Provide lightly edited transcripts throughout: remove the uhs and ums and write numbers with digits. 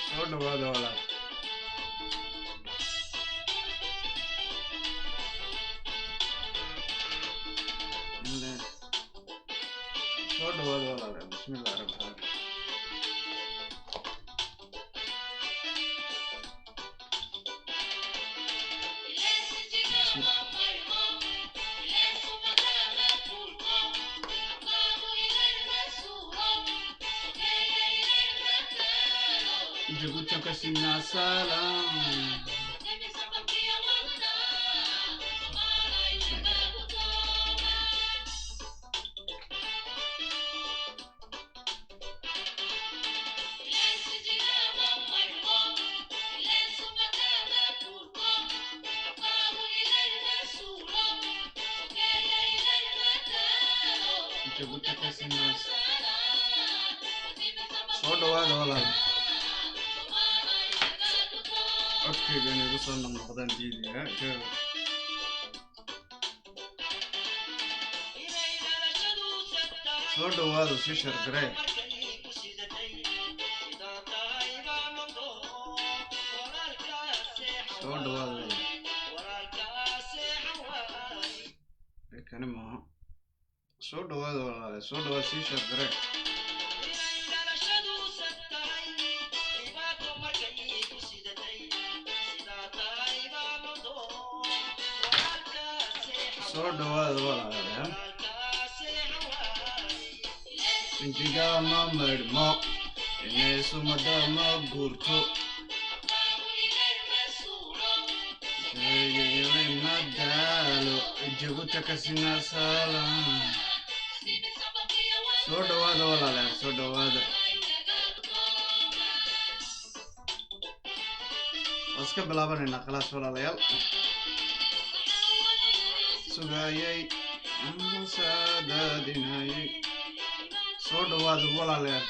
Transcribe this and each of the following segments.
Soo dhawaada, walaal. Soo dhawaada, walaal. Bismillahi raxmaan. Jabuuti ka sinaa salaam. Jabuuti ka sinaa. Soo dhawaada, walaal. Codkayga inay igu soo noqnoqdaan diidaya. Soo dhawaada, sii share garee. Soo dhawaada, walaal. Kani maaha. Soo dhawaada, walaale. Soo dhawaada, sii share garee. Soo dhawaada, walaale. Sinjiga ma maydhmo, inay sumada ma guurto, ma daalo. Jabuuti ka sinaa salaam. Soo dhawaada, walaale. Soo dhawaada. Waa iska bilaabanaynaa. Khalaas, walaalayaal. Sugayay, saadaadinayay. Soo dhawaada, walaalayaal.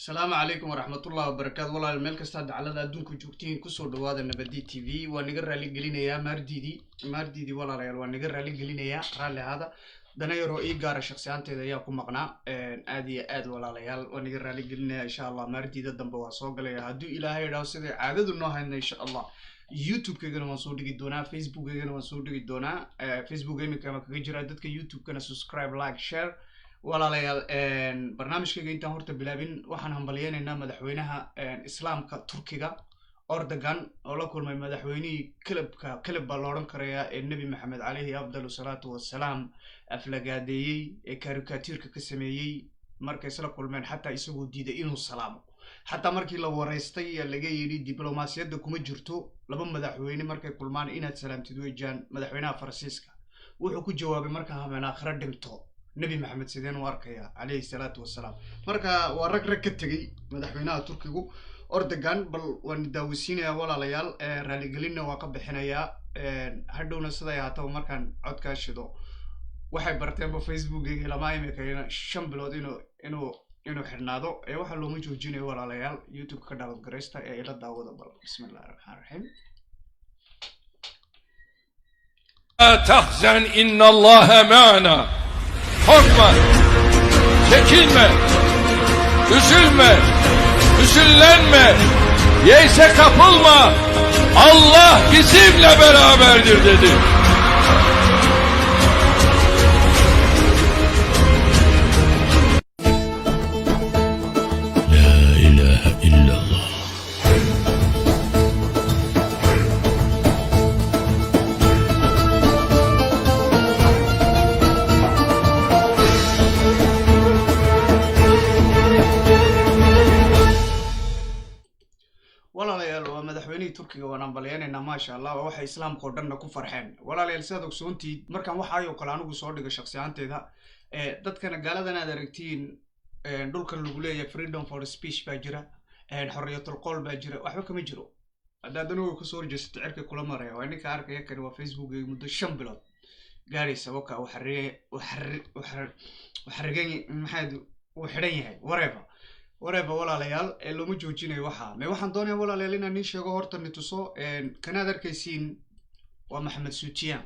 Asalaamu calaykum waraxmatullahi wabarakaatu. Walaal, meel kasta dacalada adduunka joogtiin, kusoo dhawaada Nabadi TV. Waa naga raali gelinayaa maardidi maardidi. Walaalayaal, waa naga raali gelinayaa, raalli ahaada. Dana yaroo ii gaara shaksiyaanteeda ayaa ku maqnaa. Aad iyo aad, walaalayaal, waa naga raali gelinaya. Insha Allah maardida dambe waa soo galaya, hadduu Ilaahay idhaho. Siday caadadu noo hayna, insha Allah YouTube-kaygana waan soo dhigi doonaa, Facebook-kaygana waan soo dhigi doonaa. Facebook iminka ma kaga jiraa dadka, YouTube-kana subscribe, like, share. Walaalayaal, barnaamijkayga intaan horta bilaabin, waxaan hambalyeynaynaa madaxweynaha Islaamka Turkiga Erdogan oo la kulmay madaxweynihii kelabka, kelab baa la odhan karayaa, ee Nebi Maxamed calayhi afdal salaatu wasalaam aflagaadeeyey ee karikatiirka ka sameeyey. Markay isla kulmeen, xataa isagoo diiday inuu salaamo, xataa markii la wareystay ee laga yidhi diblomaasiyadda kuma jirto laba madaxweyne markay kulmaan inaad salaamtid weejaan, madaxweynaha Faransiiska wuxuu ku jawaabay: "Markaan habeen aakhira dhinto, Nebi Maxamed sideen u arkaya calayhi salaatu wasalaam?" Marka waa rag rag ka tegey madaxweynaha Turkigu Erdogan. Bal waan daawisiinayaa, walaalayaal, raaligelinna waa ka bixinayaa. Hadhowna siday ahaataba markaan codkaa shido, waxay barteenba Facebookeyga lamaa imika 5 bilood inuu xidhnaado ee waxaa looma joojinayo. Walaalayaal, YouTube ka download garaysta ee ila daawada. Bal bismi illahi raxmaan raxiim. لا تحزن إن الله معنا. Korkma, çekinme, üzülme, hüzünlenme, yeyse kapılma. Allah bizimle beraberdir dedi. لا إله إلا الله. Walaalayaal, waa madaxweynihii Turkiga, waan hambalyeynaynaa, maasha Allah. Waa waxay Islaamka oo dhanna ku farxeen. Walaalayaal, sidaad ogsoontiid, markaan waxaayoo kale anigu soo dhigo shaksiyaanteeda, dadkana gaaladan aad aragtiin, dhulkan lagu leeyahay freedom for speech baa jira, xorriyatul qowl baa jira, waxba kama jiro. Haddaad anigu kasoo horjeesato, cirka kula maraya. Waa ninka arkaya. Kani waa Facebookayga muddo 5 bilood. Gaadhaysa waka uu xarigan, maxaad uu xidhan yahay, wareeba wareeba walaalayaal, ee looma joojinayo. Waxaa me waxaan doonaya, walaalayaal, inaan niin sheego horta, ni tuso kanaad arkaysiin waa Maxamed Suutiyan.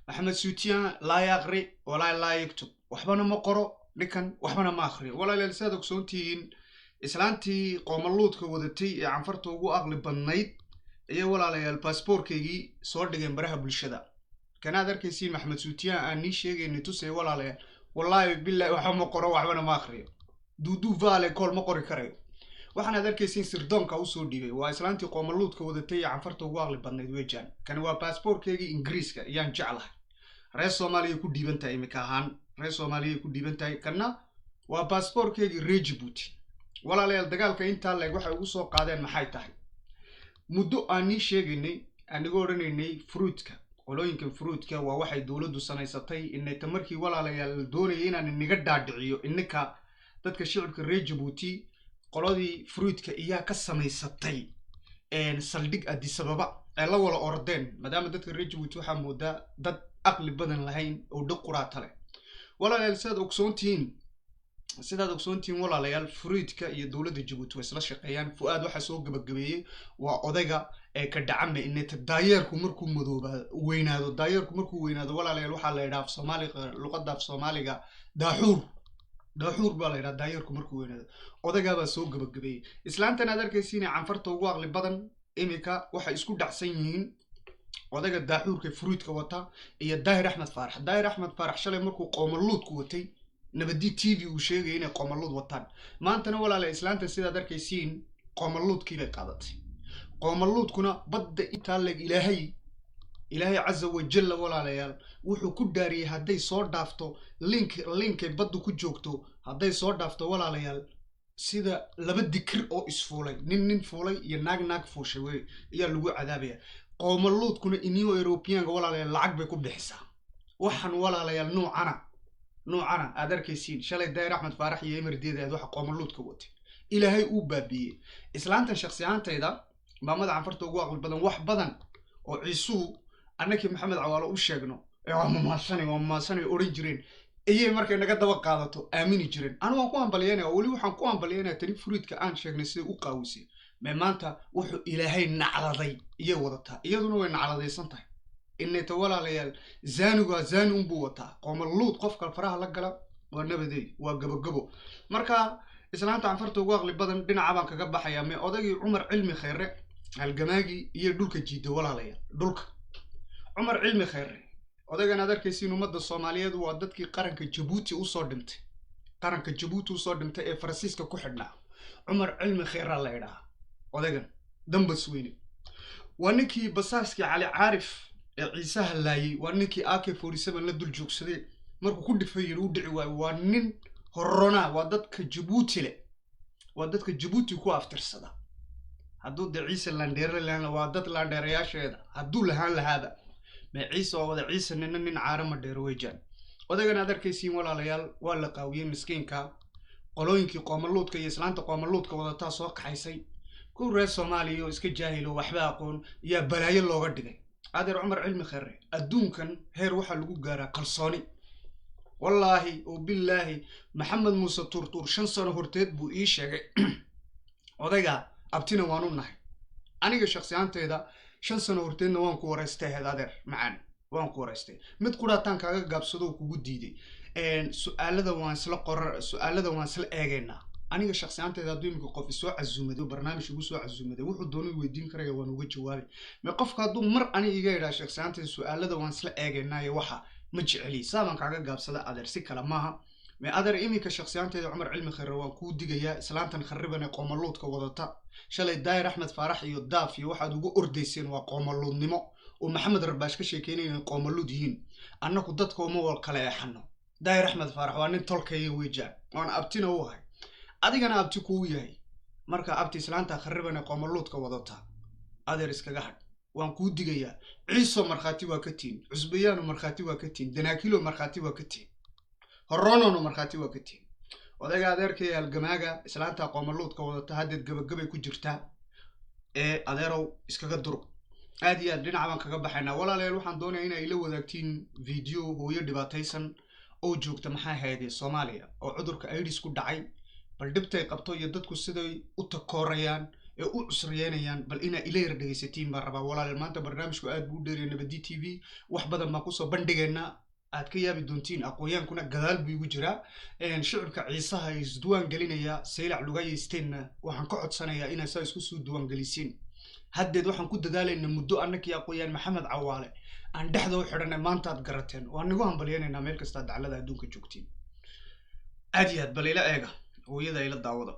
Maxamed Suutiyan laa yaqri walaa laa yaktub, waxbana ma qoro ninkan, waxbana ma akriyo. Walaalayaal, sidaad ogsoontihiin, islaantii qoomaluudka wadatay ee Canfarta ugu aqli badnayd ayay, walaalayaal, baasboorkaygii soo dhigeen baraha bulshada. Kanaad arkaysiin Maxamed Suutiyan aan nii sheegayni tusay, walaalayaal, wallaahi billahi waxba ma qoro, waxbana ma akriyo. Duuduu vale kool ma qori karayo. Waxaanaad arkaysiin sirdoonka usoo dhiibay waa islaantii qoomaluudka wadatay ee Canfarta ugu aqli badnayd weejaan. Kani waa baasboorkeygii Ingiriiska iyaan jeclahay, reer Soomaaliya ku dhiiban tahay, imika ahaan reer Soomaaliya ku dhiiban tahay. Kanna waa baasboorkeygii reer Jibuuti. Walaalayaal, dagaalka intaa leeg waxay ugu soo qaadeen maxay tahay? Muddo aan nii sheegaynay, aaniga odhanaynay fruudka, qolooyinkan fruudka waa waxay dowladdu samaysatay inayta markii, walaalayaal, la doonayay inaan inaga dhaadhiciyo ininka dadka shicibka reer Jabuuti, qoladii fruudka iyaa ka samaysatay saldhig Adisababa ay la wala ordeen, maadaama dadka reer Jabuuti waxaa moodaa dad aqli badan lahayn oo dhag quraata leh. Walaalayaal, sidaad ogsoontihiin, walaalayaal, fruidka iyo dowladda Jabuuti way isla shaqeeyaan. Fu-aad waxaa soo gabagabeeyey waa odayga ee ka dhacame ineta. Daayeerku markuu madooba weynaado, daayeerku markuu weynaado, walaalayaal, waxaa la yidhaha af Soomaaliga, luqadda af Soomaaliga, daaxuur, daaxuur baa la yidhaha daayeerku markuu weynaado. Odagaabaa soo gabagabeeyey. Islaantan aad arkaysiina Canfarta ugu aqli badan iminka waxay isku dhacsan yihiin odayga daaxuurka fruidka wata iyo Daahir Axmed Faarax. Daahir Axmed Faarax shalay markuu qoomaluudku watay Nabadi TV uu sheegaya inay qoomaluud wataan. Maantana, walaala, islaanta sidaad arkaysiin qoomaluudkii bay qaadatay. Qoomaluudkuna badda intaa leeg Ilaahay casa wajalla, walaalayaal, wuxuu ku dhaariyey hadday soo dhaafto link linkay baddu ku joogto, hadday soo dhaafto, walaalayaal, sida laba dikir oo isfuulay, nin nin fuulay iyo naag naag fuushay wey ayaa lagu cadaabaya. Qoomaluudkuna Union Europeanka, walaalayaal, lacag bay ku bixisaa. Waxaan, walaalayaal, noocana aad arkaysiin shalay Daahir Axmed Faarax iyo emerdeeda aad waxa qoomaluudka watay Ilaahay uu baabiiyey. Islaantan shaksi ahaantayda, maamada Canfarta ugu aqli badan, wax badan oo Ciisuhu annakii Maxamed Cawaalo u sheegno ee waa mamaasanay, waa mamaasanay odhan jireen, ayay markay naga daba qaadato aamini jireen. Anu waan ku hambalyeynaya, weli waxaan ku hambalyeynaya tani furiidka aan sheegnay siday u qaawisay. Mee maanta wuxuu Ilaahay nacladay iyay wadataa, iyaduna way nacladaysan tahay inayta. Walaalayaal, zaanigaa zaani unbuu wataa, qoomaluud qofka faraha la gala waa nabadeey, waa gabogabo. Marka islaanta Canfarta ugu aqli badan dhinaca baan kaga baxayaa. Mee odaygii Cumar Cilmi Khayre halgamaagii iyo dhulka jiida, walaalayaal, dhulka Cumar Cilmi Khayre, odaygan aad arkaysiin, ummadda Soomaaliyeed waa dadkii qaranka Jabuuti usoo dhintay, qaranka Jabuuti usoo dhintay ee Faransiiska ku xidhnaa. Cumar Cilmi Khayraa la idhahaa odaygan dambas weyne. Waa ninkii basaaskii Cali Caarif ee Ciisaha laayay, waa ninkii AK-47 la dul joogsaday, markuu ku dhifay yidhi u dhici waayo. Waa nin horonaa, waa dadka Jabuuti le, waa dadka Jabuuti ku aftirsada. Hadduu dee Ciise landheere lahaan, waa dad landheerayaasheeda hadduu lahaan lahaaba. Mee Ciise waa wada Ciise, nina nin caaro ma dheero weejaan. Odaygan aad arkaysiin, walaalayaal, waa la qaawiyey miskiinka. Qolooyinkii qoomaluudka iyo islaanta qoomaluudka wadataa soo kaxaysay, kuw reer Soomaaliya oo iska jaahilo, waxba aqoon, yaa balaayo looga dhigay. Adeer Cumar Cilmi Kheere, adduunkan heer waxaa lagu gaaraa kalsooni. Wallaahi oo billaahi, Maxamed Muuse Tuurtuur 5 sano horteed buu ii sheegay odayga, abtina waan u nahay. Aniga shaksiyaanteyda 5 sano horteedna waan ku waraystay ahayd, adeer macaan, waan ku waraystay. Mid quraataan kaaga gaabsado oo kugu diiday, su-aalada waan isla qora, su-aalada waan isla eegaynaa. Aniga shaksiyaanteyda hadduu imika qof isoo casuumaday, barnaamij igu soo casuumaday, wuxuu doonay weydiin karaya, waan uga jawaabay. Me qofka hadduu mar ani iga idhaa shaksiyaanteyda su-aalada waan isla eegaynaayo, waxa ma jeceli, saabaan kaaga gaabsada adeer, si kale maaha. Me adeer, iminka shaksiyaanteyda Cumar Cilmi Khayre waan kuu digayaa islaantan khariban ee qoomaluudka wadata. Shalay Daahir Axmed Faarax iyo Daaf iyo waxaad ugu ordayseen waa qoomaluudnimo oo Maxamed Rabaash ka sheekeynaya inay qoomaluud yihiin. Annaku dadka uma wal kala eexano. Daahir Axmed Faarax waa nin tolkaya weejaan, waan abtina u ahay, adigana abti kuu yahay. Marka abti, islaanta khariban ee qoomaluudka wadata adeer iskaga hadh, waan kuu digayaa. Ciiso markhaati waa ka tihin, Cusbayaano markhaati waa ka tihin, Danaakilo markhaati waa ka tihin, Horonono markhaati waa ka tihin. Odayga adeerkay halgamaaga, islaanta qoomaluudka wadata haddeed gabagabay ku jirtaa ee adeerow iskaga durug. Aad iyo aad dhinaca baan kaga baxaynaa. Walaalayaal, waxaan doonayaa inay ila wadaagtiin video hooyo dhibaataysan oo joogta, maxaa hayday, Soomaaliya, oo cudurka AIDS ku dhacay. Bal dhibtay qabto iyo dadku siday u takoorayaan ee u cusriyeynayaan, bal inaa ila yar dhegaysatiin baan rabaa. Walaalayaal, maanta barnaamijku aad buu u dheeraya. Nabadi TV wax badan baan kusoo bandhigaynaa aad ka yaabi doontiin. Aqoonyaankuna gadaal buu igu jiraa. Shicibka Ciisaha isduwaan gelinaya Saylac Lugaya Steenna, waxaan ka codsanayaa inaa saa isku soo duwaan gelisiin. Haddeed waxaan ku dadaalaynaa muddo annakii aqoonyaan Maxamed Cawaale aan dhexda u xidhanay. Maantaad garateen, waan nigu hambalyaynaynaa meel kastaa daclada adduunka joogtiin. Aad iyo aad bal ila eega hooyada, ila daawada.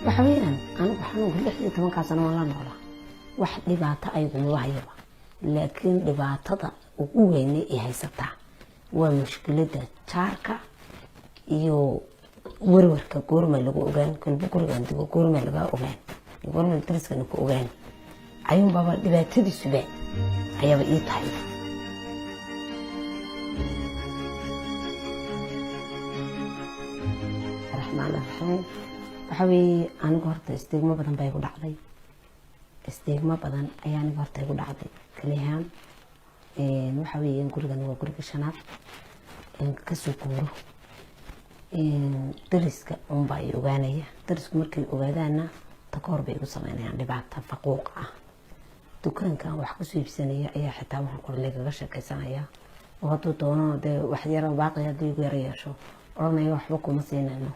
Waxa weeyaan, anigu xanuunka 16-kaa sano waan la noolaa, wax dhibaato ayagumaba hayaba, laakiin dhibaatada ugu weynay ay haysataa waa mushkiladda jaarka iyo warwarka. Goorma lagu ogaan? Kolba gurigaan dego goorma lagaa ogaan? Goorma dariskana ku ogaan? Ayuunbaba dhibaatadiisuba ayaaba ii tahay. Raxmaan raxiim. Waxa weeye, anigu horta istiigmo badan baa igu dhacday, istiigmo badan ayaa aniga horta igu dhacday kaliyahaan. Waxa weeye, gurigan waa guriga shanaad kasoo guuro. Dariska unbaa i ogaanaya. Darisku markay ogaadaana takoor bay igu sameynayaan, dhibaato faquuq ah. Dukaankan wax kusoo iibsanaya ayaa xitaa waxaan kor lagaga sheekaysanaya, oo hadduu doono dee wax yaro baaqi haddii igu yaro yeesho odhanaya waxba kuma siinayno,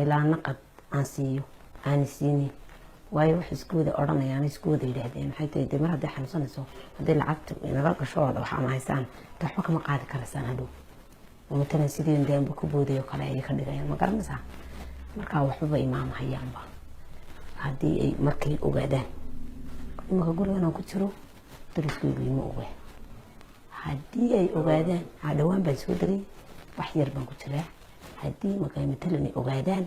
ilaa naqad aan siiyo aani siinin. Waayo, wax isku wada odhanayaan, isku wada yidhaahdeen, maxay tahay dee, mar hadday xanuunsanayso, haddii lacagta inaga gasho ooda wax ama haysaan de waxba kama qaadi karaysaan hadhow. Matalan sidii deanba ku boodayo kale ayay ka dhigayaan, ma garanaysaa? Markaa waxbaba imaama hayaanba haddii ay markay ogaadaan. Imaka gurigan aan ku jiro dariskaygu ima ogaa. Haddii ay ogaadaan, ha dhawaan baan soo degay, wax yar baan ku jiraa. Haddii markay matalan ay ogaadaan,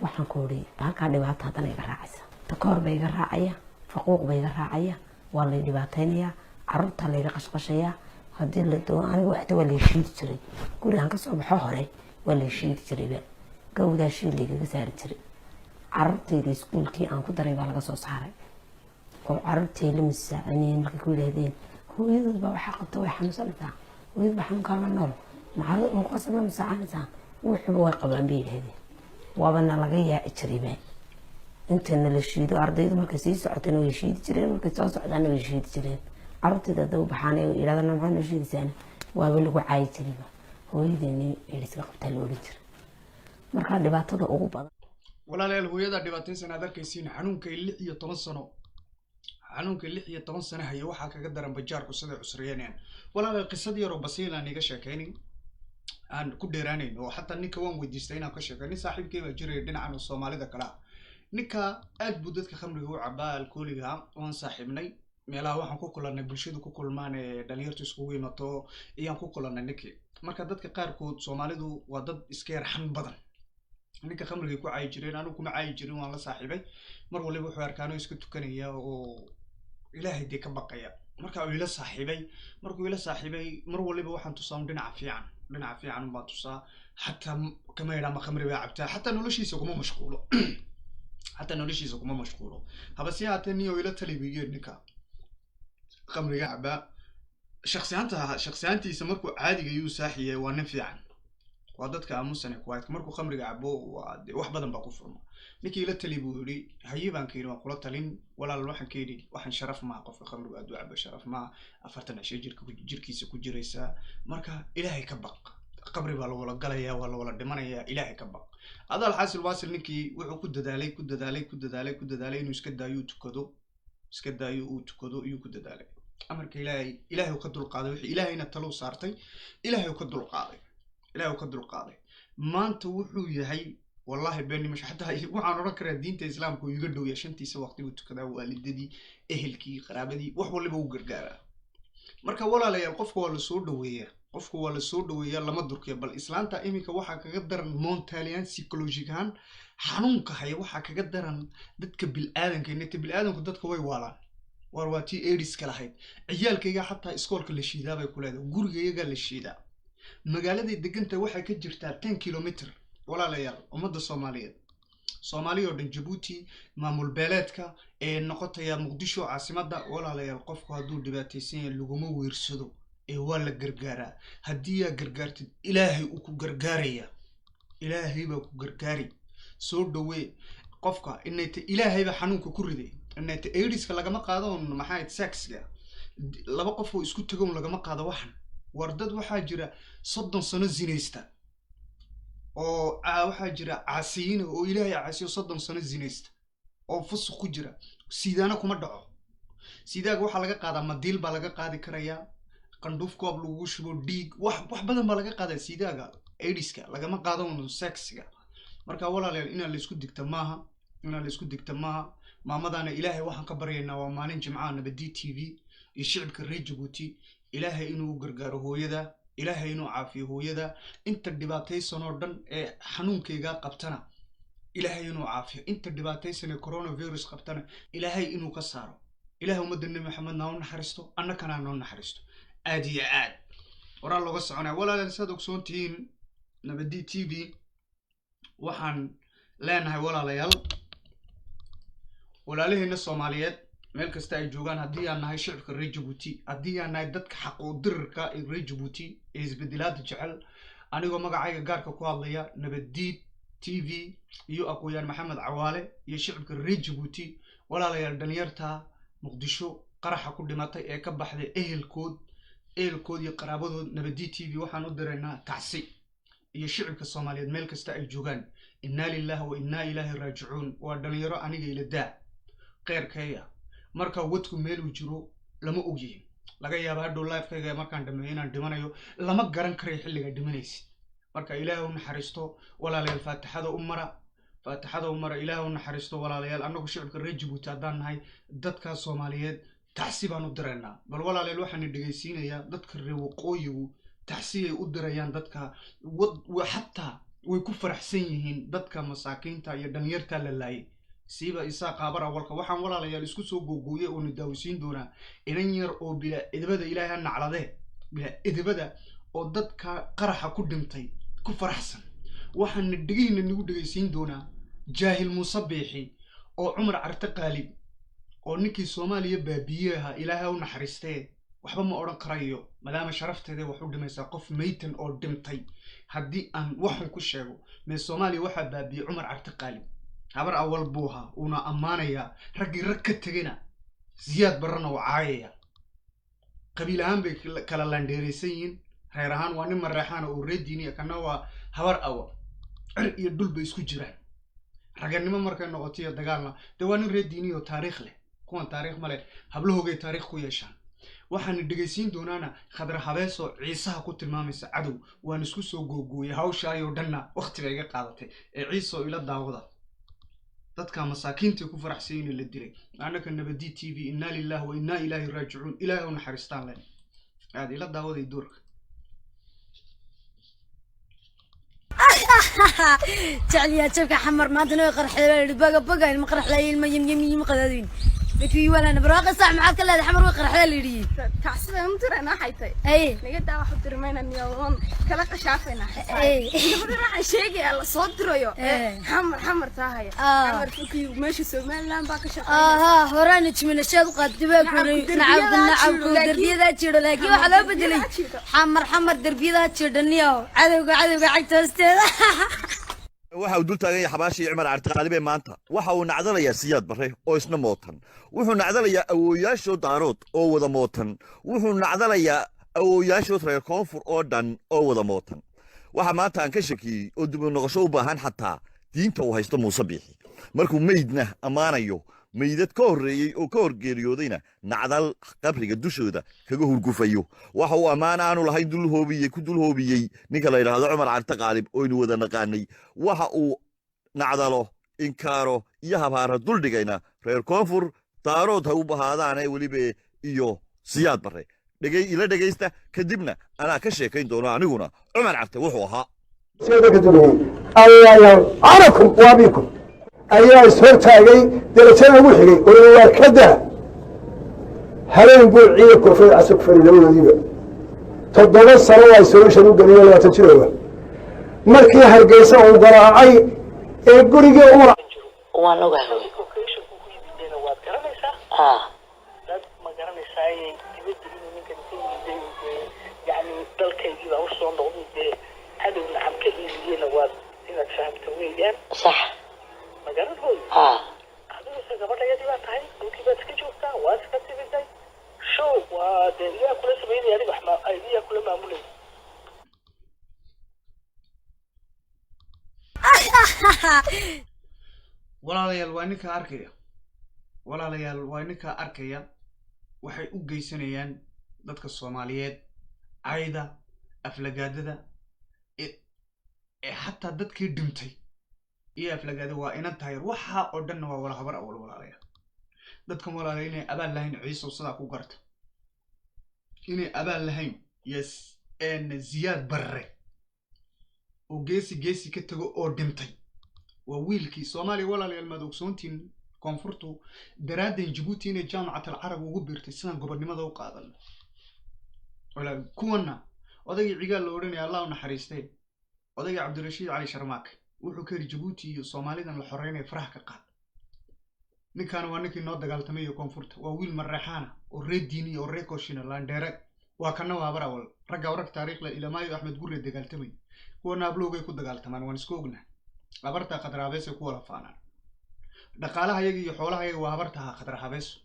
waxaan ku uri halkaa dhibaato haddana iga raacaysa, takoor ba iga raacaya, faquuq ba iga raacaya, waa lay dhibaataynayaa, caruurta layga qashqashayaa. Haddii la doono aniga waxta waa lay shiidi jiray. Gurigaan kasoo baxo hore waa lay shiidi jirayba, gawdaa shiid laygaga saari jiray. Caruurtayda iskuulkii aan ku daray baa laga soo saaray, oo caruurtay la misaacinayeen markay ku yidhaahdeen hooyadood baa waxaa qabta, way xanuunsanaysaa, hooyad baa xanuunkaa la nool, macalqasab la misaacanaysaa, wuxuba way qabaan bay yidhahdeen. Waabana laga yaaci jirayba intana la shiido. Ardaydu markay sii socotana way shiidi jireen, markay soo socdaana way shiidi jireen. Caruurtayda hadda u baxaan ee yidhahdaan maxaa noo shiidaysaana, waaba lagu caayi jirayba, hooyadeeni iska qabtaa la odhan jiray. Markaa dhibaatada ugu badan Walaalayaal, hooyada dhibaataysan aad arkaysiin, xanuunkay 16 sano, xanuunkay 16 sano haya, waxaa kaga daran bajaarku siday cusriyeynayaan. Walaalayaal, qisad yaroo basiil aan iga sheekaynin, aan ku dheeraanayn, oo xataa ninka waan weydiistay inaan ka sheekay. Nin saaxiibkay baa jiraya dhinacan oo Soomaalida kale ah. Ninka aad buu dadka khamriga u cabaa, alkooliga. Waan saaxiibnay, meelaha waxaan ku kulannay bulshadu ku kulmaan ee dhalinyartu iskugu imato ayaan ku kulannay ninkii. Marka dadka qaarkood, Soomaalidu waa dad iska yar xan badan, ninka khamrigay ku caayi jireen. Anigu kuma caayi jirin, waan la saaxiibay. Mar waliba wuxuu arkaanoo iska tukanaya oo Ilaahay dee ka baqaya. Marka uu ila saaxiibay, markuu ila saaxiibay, mar waliba waxaan tusaa un dhinaca fiican, dhinaca fiican unbaan tusaa. Xataa kama idhaa ma khamri baa cabtaa, xataa noloshiisa kuma mashquulo, xataa noloshiisa kuma mashquulo. Haba si haatee niyo ila tali buu ninka khamriga cabaa. Shaksiyaanta shaksiyaantiisa markuu caadiga yuu saaxiyay waa nin fiican, waa dadka aamusan ee quiet. Markuu khamriga cabo waa dee wax badan baa ku furma. Ninkii ila tali buu yidhi. Haye baan ka yidhi, waan kula talin walaal. Waxaan ka yidhi, waxaan sharaf maaha, qofka khamrigu aad u cabo sharaf maaha, 40 cisho jirka jirkiisa ku jiraysaa. Marka Ilaahay ka baq, qabri baa lawala galayaa, waa lawala dhimanayaa, Ilaahay ka baq. Adaal xaasil waasil, ninkii wuxuu ku dadaalay, ku dadaalay, ku dadaalay, ku dadaalay inuu iska daayo, uu tukado, iska daayo, uu tukado iyuu ku dadaalay. Amarka Ilaahay, Ilaahay uu ka dulqaaday wixii Ilaahayna talou saartay, Ilaahay uu ka dulqaaday, Ilaahay uu ka dulqaaday. Maanta wuxuu yahay, wallahi beenimasho, xataa waxaan odhan karaa diinta Islaamka uu iga dhow yahay. Shantiisa waqti buu tukadaa, waalidadii, ehelkii, qaraabadii, wax waliba uu gargaaraa. Marka walaalayaal, qofka waa lasoo dhaweeyaa, qofka waa lasoo dhaweeyaa, lama durkiya. Bal islaanta iminka waxaa kaga daran montalian psychologic ahaan xanuunka haya, waxaa kaga daran dadka bil-aadanka inta bil-aadanku dadka way waalaan. Waar waa tii AIDS-ka lahayd, ciyaalkayga xataa iskoolka la shiidaa bay ku leedahay, gurigayagaa la shiidaa. Magaaladay degantahay waxay ka jirtaa 10 kilometer. Walaalayaal, ummadda Soomaaliyeed, Soomaaliya oo dhan, Jabuuti, maamul beeleedka ee noqotaya Muqdisho caasimadda, walaalayaal, qofku hadduu dhibaataysan yahay laguma wiirsado ee waa la gargaaraa. Haddii aa gargaartid, Ilaahay uu ku gargaaraya, Ilaahay baa ku gargaari. Soo dhawee qofka inayta, Ilaahay baa xanuunka ku riday. Inayta AIDS-ka lagama qaado un, maxaa, sex-ga laba qof oo isku tago un lagama qaado. Waxan war dad waxaa jira 30 sano zinaysta oo waxaa jira caasiyiina oo Ilaahay caasiyo, 30 sano zinaysta oo fusuq ku jira, sidaana kuma dhaco. Sidaaga waxaa laga qaadaa madiil baa laga qaadi karayaa, qandhuuf koob lagugu shubo, dhiig, wax badan baa laga qaadaa. Sidaaga AIDS-ka lagama qaado un sex-ga. Marka walaalayaal, inaan laisku digta maaha, inaan laisku digta maaha. Maamadaana Ilaahay waxaan ka baryaynaa, waa maalin Jimcaha, Nabadi TV iyo shicibka reer Jabuuti, Ilaahay inuu u gargaaro hooyada, Ilaahay inuu caafiyo hooyada. Inta dhibaataysan oo dhan ee xanuunkaygaa qabtana Ilaahay inuu caafiyo, inta dhibaataysan ee coronavirus qabtana Ilaahay inuu ka saaro. Ilahay ummadda Nebi Maxamedna ha u naxariisto, annakana ha noo naxariisto. Aad iyo aad horaa looga soconaya. Walaalayaal, saad ogsoon tihiin, Nabadi TV waxaan leenahay, walaalayaal, walaalaheena Soomaaliyeed meel kasta ay joogaan, haddii aan nahay shicibka reer Jabuuti, haddii aan nahay dadka xaquudirirka ee reer Jabuuti ee isbedelaada jecel, anigoo magacayga gaarka ku hadlaya, Nabaddiid TV iyo aqooyaan Maxamed Cawaale iyo shicibka reer Jabuuti, walaalayaal, dhalinyarta Muqdisho qaraxa ku dhimatay ee ka baxday ehelkood iyo qaraabadood, Nabaddiid TV waxaan u diraynaa tacsi iyo shicibka Soomaaliyeed meel kasta ay joogaan. Innaa lillahi wa innaa ilaahi raajicuun. Waa dhalinyaro aniga ila daa qeyrkaya. Marka wadku meeluu jiro lama ogyihin. Laga yaaba hadhow life-kayga markaan dhameeyo inaan dhimanayo, lama garan karayo xilligaa dhimanaysid. Marka Ilaahay u naxariisto, walaalayaal, faatixada u mara, faatixada u mara, Ilaahay u naxariisto. Walaalayaal, annagu shicibka reer Jabuuti haddaan nahay, dadka Soomaaliyeed tacsi baan u diraynaa. Bal walaalayaal, waxaan dhegaysiinayaa dadka reer waqooyigu tacsiyay u dirayaan dadka xataa way ku faraxsan yihiin dadka masaakiinta iyo dhalinyarta la laayay, siiba Isaa Qaabar awalka. Waxaan, walaalayaal, isku soo googooyay oonu daawisiin doonaa inan yar oo bilaa edebada, Ilaahay ha nacladee, bilaa edebada oo dadka qaraxa ku dhintay ku faraxsan. Waxaana dhegihina nagu dhegaysiin doonaa jaahil Muuse Biixi oo Cumar Carte Qaalib oo ninkii Soomaaliya baabiye ahaa, Ilaahay u naxariistee, waxba ma odhan karayo maadaama sharafteeda wax u dhimaysaa qof meytan oo dhintay haddii aan waxun ku sheego. Mee Soomaaliya waxaa baabiyey Cumar Carte Qaalib, Habar Awal buu ahaa, uuna ammaanayaa raggii rag ka tegayna, Siyaad Barrana waa caayaya. Qabiil ahaan bay kala laandheeraysan yihiin, reer ahaan waa nin Mareexaana oo reer diiniya, kana waa Habar Awal. Cir iyo dhul bay isku jiraan raganimo markay noqoto iyo dagaalna. Dee waa nin reer diiniya oo taariikh leh, kuwan taariikh ma leh, hablahoogay taariikh ku yeeshaan. Waxaana dhegaysiin doonaana Khadra Habeesoo Ciisaha ku tilmaamaysa cadow. Waan isku soo googooyay hawshaayoo dhanna, waqti bay iga qaadatay ee Ciisoo ila daawada dadka masaakiinta ku faraxsan la dilay. Annaka Nabadi TV, innaa lillahi wa innaa ilaahi raajicuun. Ilaahay u naxariistaan leh. Aad ila daawaday doorka. Jecliyaa jabka Xamar maantana way qarxday baa yidhi. Baga baga ilma qarxday, ilma yim yim yim qadaadin lakii walana barwaaqo. Sax, maxaad ka leedahay? Xamar way qarxday la yidhi. Tacsida u dirayna waxay tahay ay naga daa, wax u dirmayna niyoon kala qashaafayna. Ay. Gabadhan waxaan sheegayaa la soo dirayo. Eh. Xamar Xamar taahaya. Ah. Xamar fukiyu meesha Somaliland baa ka shaqeynaysa. Aha, horaan jimilashaad u qaadtay baa Nacabku kuray. derbiyadaa nacabku jiro, laakiin- derbiyadaa jiro, laakiin waxaa loo bedelay derbiyadaa jiro. Xamar Xamar derbiyadaa jirdhaniyo cadowga cadowga cagta hoosteeda. Waxa uu dul taagan yahay xabaashii Cumar Cartiqaalibe maanta. Waxa uu nacdalayaa Siyaad Barre oo isna mootan. Wuxuu nacdalayaa awooyaashood Daarood oo wada mootan. Wuxuu nacdalayaa awooyaashood reer Koonfur oo dhan oo wada mootan. Waxa maanta aan ka shakiyey oo dib u noqosho u baahan xataa diinta uu haysto Muuse Biixi, markuu meydna ammaanayo, meydad ka horreeyey oo ka horgeeriyoodayna nacdal qabriga dushooda kaga hurgufayo. Waxa uu ammaan aanu lahayn dul hoobiyey, ku dul hoobiyey ninka la yidhaahdo Cumar Carte Qaalib oynu wada naqaanay. Waxa uu nacdalo, inkaaro iyo habaara duldhigayna reer Koonfur, Daarood ha u bahaadaane weliba, iyo Siyaad Barre. Dhegay ila dhegaysta, kadibna anaa ka sheekayn doono aniguna Cumar Carte wuxuu ahaa. Sida ka dumayay ayaa anakum waabikum ayaa ishortaagay darajada ugu xigay oo waa ka daa. Habeen buu ciidan koonfureed casa ku fadhiy labadoodiiba 7 sano waa isolation u geliyo 20 jirooba. Markii Hargeysa uu garaacay ee gurigii uu Waan ogahay. Dad ma garanaysaa dibadda inuu ninkan ka yimiday, yani dalkaygii baa usoo noqday, dee cadow nacam ka iibiyena, waad inaad fahamto weeyaan. Sax. Ma garan hooy? Adiguse gabadhayadii baa tahay, dhulkii baad iska joogtaa, waad iska timiday show, waa dee iyaa kula samaynaya adiga, wax iyaa kula maamulaya. Walaalayaal, waa ninkaa arkaya. Walaalayaal, waa ninkaa arkaya waxay u geysanayaan dadka Soomaaliyeed, cayda, aflagaadada ee xataa dadkii dhintay iyo aflagaada. Waa inan tahay waxaa oo dhanna, waa wala Habar Awal. Walaalayaal, dadkan walaalayaal inay abaal lahayn Ciisow sidaa ku garta, inay abaal lahayn. Yes, Ziyaad Barre oo geesi geesi ka tago oo dhintay, waa wiilkii Soomaaliya. Walaalayaal, maad ogsoontiin koonfurtu daraadeen Jabuuti inay Jaamacat Alcarab ugu biirtay sidaan gobonnimada u qaadano. Kuwana odaygii Cigaal la odhanaya, Allah u naxariistay, odaygii Cabdirashiid Cali Sharmaak, wuxuu ka yidhi Jabuuti iyo Soomaalidan la xoreynaya faraha ka qaad. Ninkaana waa ninkii noo dagaaltamay iyo koonfurta, waa wiil Mareexaana oo reer Diiniya oo reer Koshina Laandheere. Waa kana waa Habar Awal, ragga rag taariikh leh, Ilamaayo Axmed Gurre dagaaltamay. Kuwana ablowgay ku dagaaltamaan, waan isku ognaa. Habarta Khadraabeesay ku wala faanaan dhaqaalaha yaga iyo xoolaha yaga, waa habartaha Khadraabeeso.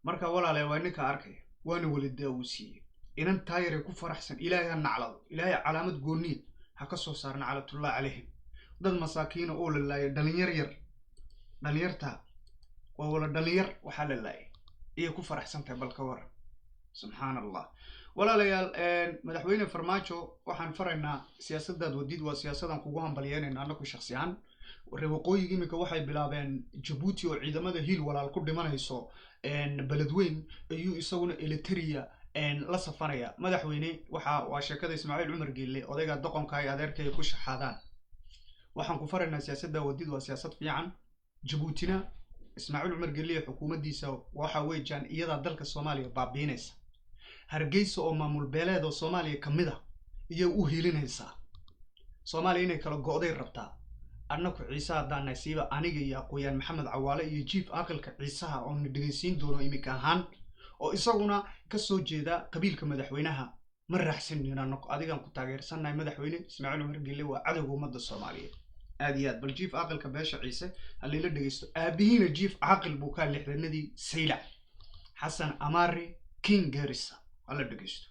Marka walaale, waa ninka arkaya, waana wala daawusiiyey inan taayare ku faraxsan. Ilaahay ha naclado, Ilaahay calaamad gooniya ha ka soo saar, naclatullah calayhim. Dad masaakiina oo la laayay, dhalinyar yar, dhalinyarta waa wala dhalinyar, waxaa la laayay iyay ku faraxsan tahay, bal ka waran, subxaan Allah. Walaalayaal, madaxweyne Farmaajo waxaan faraynaa siyaasadaad wadid waa siyaasadan kugu hambalyeynayna annaku shaksi ahaan. Reer waqooyiga iminka waxay bilaabeen Jabuuti oo ciidamada Hiil Walaal ku dhimanayso Beledweyn ayuu isaguna Eliteria la safanaya. Madaxweyne, waxa waa sheekada Ismaaciil Cumar Geelle, odayga doqonka ay adeerkay ku shaxaadaan. Waxaan ku faraynaa siyaasadda wadid waa siyaasad fiican. Jabuutina Ismaaciil Cumar Geelle iyo xukuumaddiisa waxa weeyaan iyadaa dalka Soomaaliya baabiinaysa. Hargeysa oo maamul beeleed oo Soomaaliya ka mid ah iyay u hiilinaysaa. Soomaaliya inay kala go'day rabtaa. Annaku Ciise haddaan nahay, siiba aniga iyo aqooyaan Maxamed Cawaale iyo jiif aqalka Ciisaha oo na dhegaysiin doono iminka ahaan, oo isaguna ka soo jeeda qabiilka madaxweynaha, ma raaxsanin. Annaku adigaan ku taageersannahay madaxweyne. Ismaaciil Cumar Gelle waa cadowga ummadda Soomaaliyeed aad iyo aad. Bal jiif aqalka beesha Ciise halila dhegaysto. Aabihiina jiif caaqil buu kaa lixdanadii Saylac, Xasan Amaare King Garissa, hala dhegaysto.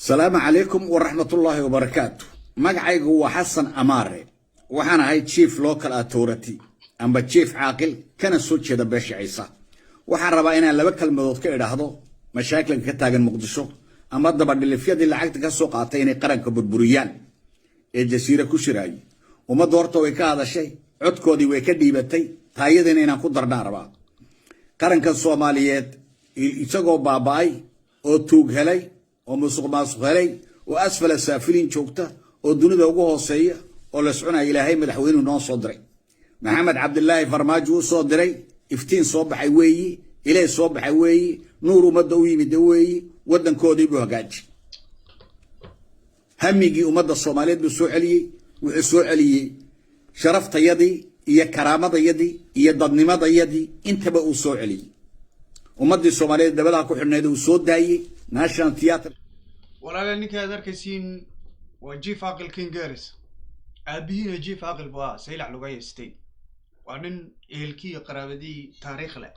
Salaamu calaykum waraxmatullaahi wabarakaatu. Magacaygu waa Xasan Amaare, waxaan ahay chief local authority amba chief caaqil, kana soo jeeda beesha Ciise. Waxaan rabaa inaan laba kelmadood ka idhaahdo mashaakilka ka taagan Muqdisho ama dabadhilifyadii lacagta ka soo qaatay inay qaranka burburiyaan ee Jasiire ku shiraayay. Ummadda horta way ka hadashay, codkoodii way ka dhiibatay, taayadiina inaan ku darnaan rabaa. Qaranka Soomaaliyeed isagoo baaba'ay oo tuug helay oo musuq maasuq helay oo asfala saafiliin joogta oo dunida ugu hooseeya oo la soconaya, Ilaahay madaxweynuhu noo soo diray, Maxamed Cabdilaahi Farmaajo u soo diray. Iftiin soo baxay weeyi, ilay soo baxay weeyi, nuur ummadda u yimid weeyi. Waddankoodii buu hagaaji, hamigii ummadda Soomaaliyeed buu soo celiyey. Wuxuu soo celiyey sharaftayadii iyo karaamadayadii iyo dadnimadayadii, intaba uu soo celiyey. Ummaddii Soomaaliyeed dabadaha ku xidhnayd uu soo daayey, National Theatre. Walaalayaal, ninka aad arkaysiin waa jiif aqil King Garis. Aabihiina jiif aqil buu ahaa Saylac Lugaya State. Waa nin ehelkii iyo qaraabadii taariikh leh,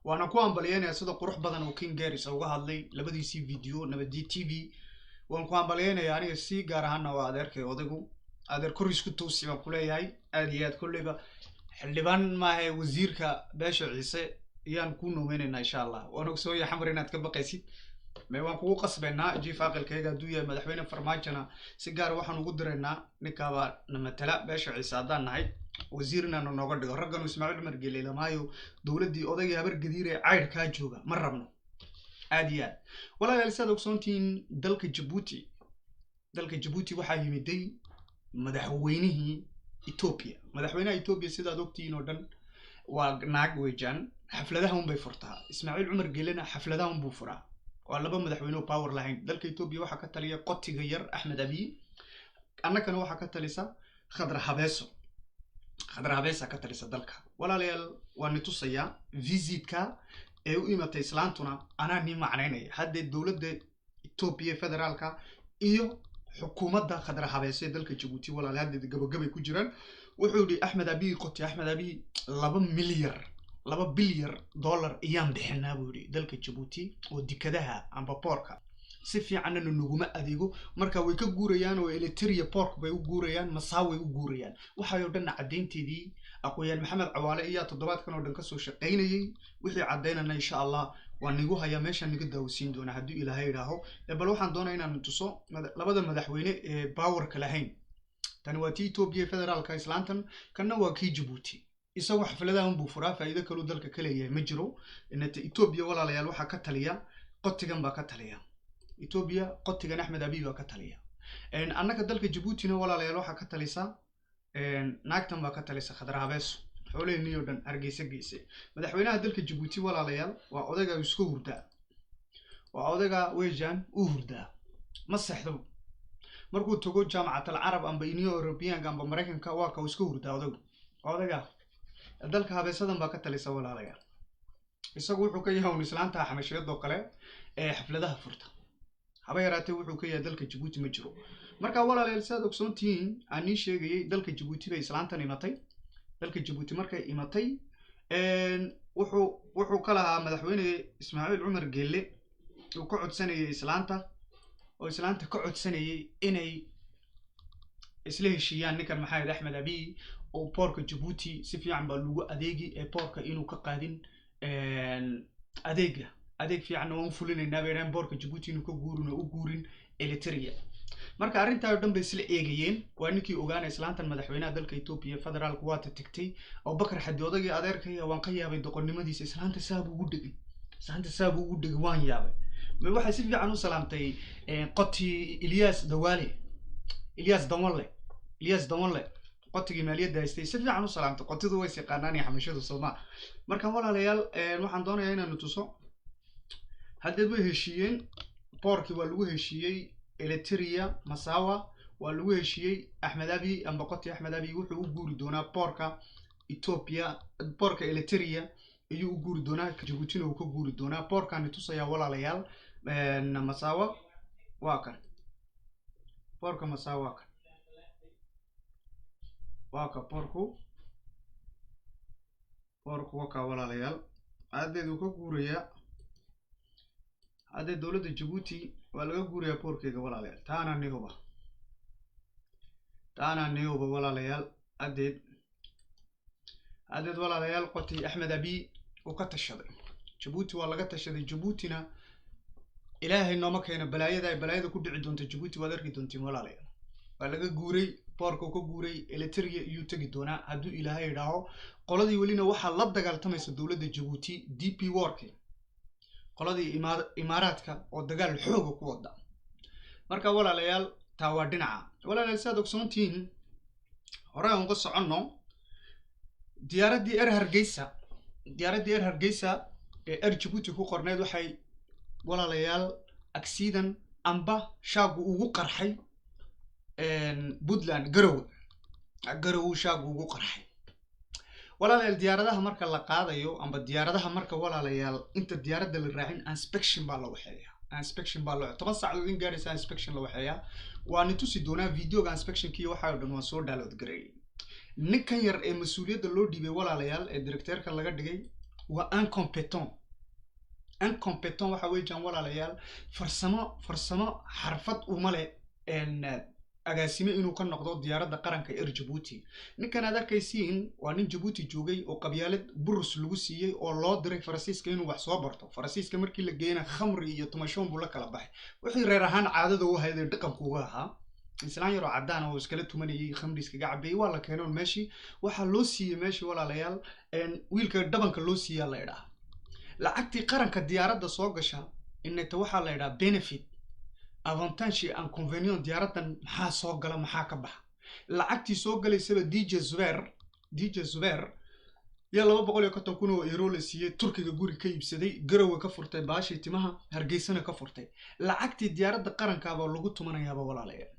waana ku hambalyeynaya sida qurux badan oo King Garis uga hadlay labadiisii video Nabadi TV. Waan ku hambalyeynaya aniga si gaar ahaana, waa adeerkay odaygu. Adeer kor isku toosi baan kuleeyahay aad iyo aad. Kolleyba xildhibaan maahe, wasiirka beesha Ciise ayaan ku noomeynayna insha Allah. Waan ogsoon yahay Xamar inaad ka baqaysid, me waan kugu qasbaynaa jiif aqalkayga hadduu yahay madaxweyne Farmaajona. Si gaar waxaan ugu diraynaa ninkaabaa na matala beesha Ciise haddaan nahay, wasiirnana nooga dhigo. Ragganu Ismaaciil Cumar Geele lamaayo dowladdii odaygii Habar Gadiir ee caydhkaa jooga ma rabno aad iyo aad. Walaalayaal, siaad ogsoontihiin, dalka Jabuuti waxaa yimiday madaxweynihii Ethiopia. Madaxweynaha Ethiopia, sidaad ogtihiin oo dhan, waa naag weejaan. Xafladaha unbay furtaa. Ismaaciil Cumar Geelena xafladaha unbuu furaa. Waa laba madaxweyne oo power lahayn. Dalka Etoobiya waxaa ka taliya qotiga yar Axmed Abiy, annagana waxaa ka talisa Khadra Habeeso. Khadra Habeesa ka talisa dalka. Walaalayaal, waa ni tusayaa visitka ee u imatay islaantuna, anaa nii macnaynaya. Haddee dowladda Etoobiya federaalka iyo xukuumadda Khadra Habeese ee dalka Jabuuti, walaalayaal, haddeed gabagabay ku jiraan. Wuxuu yidhi Axmed Abiy, qoti Axmed Abiy, 2 milyar, $2 bilyar ayaan bixinaa, buu yidhi, dalka Jabuuti oo dikadaha amba portka si fiicanna naguma adeego. Marka way ka guurayaan oo Eliteria port bay u guurayaan, Masaaway u guurayaan. Waxay oo dhanna caddaynteedii aqoon-yahan Maxamed Cawaale iyaa toddobaadkan oo dhan kasoo shaqaynayay. Wixii caddaynana, insha Allah, waa nigu hayaa, meeshaan niga daawasiin doonaa haddii Ilaahay idhaaho. Bal waxaan doonaa inaan tuso labada madaxweyne ee powerka lahayn. Tani waa tii Etoobiya federaalka islaantan, kanna waa kii Jabuuti. Isagoo xafladahan buu furaa, faa'iido kaluu dalka ka leeyahay ma jiro. Inata Etoobiya, walaalayaal, waxaa ka taliya qotigan baa ka taliya Etoobiya, qotigan Axmed Abiy baa ka taliya. Annaga dalka Jabuutina, walaalayaal, waxaa ka talisa naagtan baa ka talisa, Khadra Habeeso, xoolaheenii oo dhan Hargeysa geysay. Madaxweynaha dalka Jabuuti, walaalayaal, waa odayga iska hurdaa, waa odayga wejan u hurdaa, ma seexdo. Markuu tago Jaamacat Alcarab amba Union Europeanka amba Maraykanka, waa ka iska hurdaa odaygu. Odayga dalka Habeesadan baa ka talisa, walaalayaal. Isagu wuxuu ka yahay un islaanta xamashiyadoo kale ee xafladaha furta, haba yaraatee wuxuu ka yahay dalka Jabuuti ma jiro. Marka walaalayaal, sidaad ogsoon tihiin, aan nii sheegayay, dalka Jabuuti bay islaantan imatay. Dalka Jabuuti markay imatay, wuxuu ka lahaa madaxweyne Ismaaciil Cumar Geelle uu ka codsanayay islaanta, oo islaanta ka codsanayay inay isla heshiiyaan ninkan maxaa yidhi Axmed Abiy, oo portka Jabuuti si fiican baa lagu adeegi ee portka inuu ka qaadin adeega, adeeg fiicanna waan u fulinaynaa bay dhahan, portka Jabuuti inuu ka guurin oo u guurin Eliteria. Marka arrintaa oo dhan bay isla eegayeen. Waa ninkii ogaana islaantan madaxweynaha dalka Etoobiya federaalku waata tegtay. Abubakar Xadi, odagii adeerkaya, waan ka yaabay doqonnimadiisa. Islaanta saabuu ugu dhegay, islaanta saabuu ugu dhegay, waan yaabay. Ma waxay si fiican u salaamtay qoti Ilyas Dawaale, Ilyas Dawanle, Ilyas Dawanle, qotigii maaliyadda haystay, si fiican u salaamtay. Qotidu way is yaqaanaan iyo xamashadu sooma. Marka walaalayaal, waxaan doonayaa inaanu tuso haddeed way heshiiyeen. Portkii waa lagu heshiiyey, Eliteria Masawa waa lagu heshiiyey. Axmed Abi amba qoti Axmed Abi wuxuu u guuri doonaa portka Ethiopia, portka Eliteria ayuu u guuri doonaa, Jabuutina uu ka guuri doonaa. Portkaani tusayaa, walaalayaal, Masawa waa kan. Portka Masawa waa kan, waa ka portku. Portku waa kaa, walaalayaal. Haddeed uu ka guurayaa haddee dowladda Jabuuti waa laga guurayaa portkeyga, walaalayaal. Taana nihuba, taana nihuba, walaalayaal. Haddeed walaalayaal, qoti Axmed Abiy uu ka tashaday Jabuuti, waa laga tashaday. Jabuutina Ilaahay nooma keeno balaayada ay balaayada ku dhici doonto Jabuuti, waad arki doontiin, walaalayaal. Waa laga guuray, portka uu ka guuray, Eliteria iyuu tegi doonaa hadduu Ilaahay idhaaho. Qoladii welina waxaa la dagaaltamaysa dowladda Jabuuti DP World, qoladii Imaaraadka oo dagaal xooga ku wada. Marka walaalayaal, taa waa dhinaca. Walaalayaal, sidaad ogsoontihiin, hore aan uga soconno diyaaraddii Air Hargeysa. Diyaaraddii Air Hargeysa ee Air Jabuuti ku qorneyd waxay, walaalayaal, accident amba shaagu ugu qarxay Puntland, Garowe. Garowe shaagu ugu qarxay, walaalayaal. Diyaaradaha marka la qaadayo amba diyaaradaha marka, walaalayaal, inta diyaaradda la raacin, inspection baa la waxeeyaa, inspection baa la 10 saacadood in gaaraysa inspection la waxeeyaa. Waa ni tusi doonaa videoga inspectionkii, waxaa o dhan waan soo download gareeyay. Ninkan yar ee mas-uuliyadda loo dhiibay, walaalayaal, ee directeurka laga dhigay waa incompetent. Incompetent waxa weeyaan, walaalayaal, farsamo xarfad uma leh agaasime inuu ka noqdo diyaaradda qaranka Air Jabuuti. Ninkan aad arkaysiin waa nin Jabuuti joogay oo qabyaalad burus lagu siiyey oo loo diray Faransiiska inuu wax soo barto. Faransiiska markii la geeyana khamri iyo tumashoon buu la kala baxay, wixii reer ahaan caadada u ahayd ee dhaqanku uga ahaa. Islaan yaroo caddaan oo iskala tumanayay, khamri iskaga cabayay, waa la keenoon meeshii waxaa loo siiyey meeshii, walaalayaal, wiilka dhabanka loo siiyaa la idhaha. Lacagtii qaranka diyaaradda soo gasha ineta waxaa la idhaha benefit, avantage iyo inconvénient. Diyaaraddan maxaa soo gala, maxaa ka baxa? Lacagtii soo galaysaba DJ Zuber, DJ Zuber Yaa 250,000 oo euro la siiyey, Turkiga guri ka iibsaday, Garowe ka furtay baashii timaha, Hargeysana ka furtay. Lacagtii diyaaradda qarankaaba lagu tumanayaaba, walaalayaal,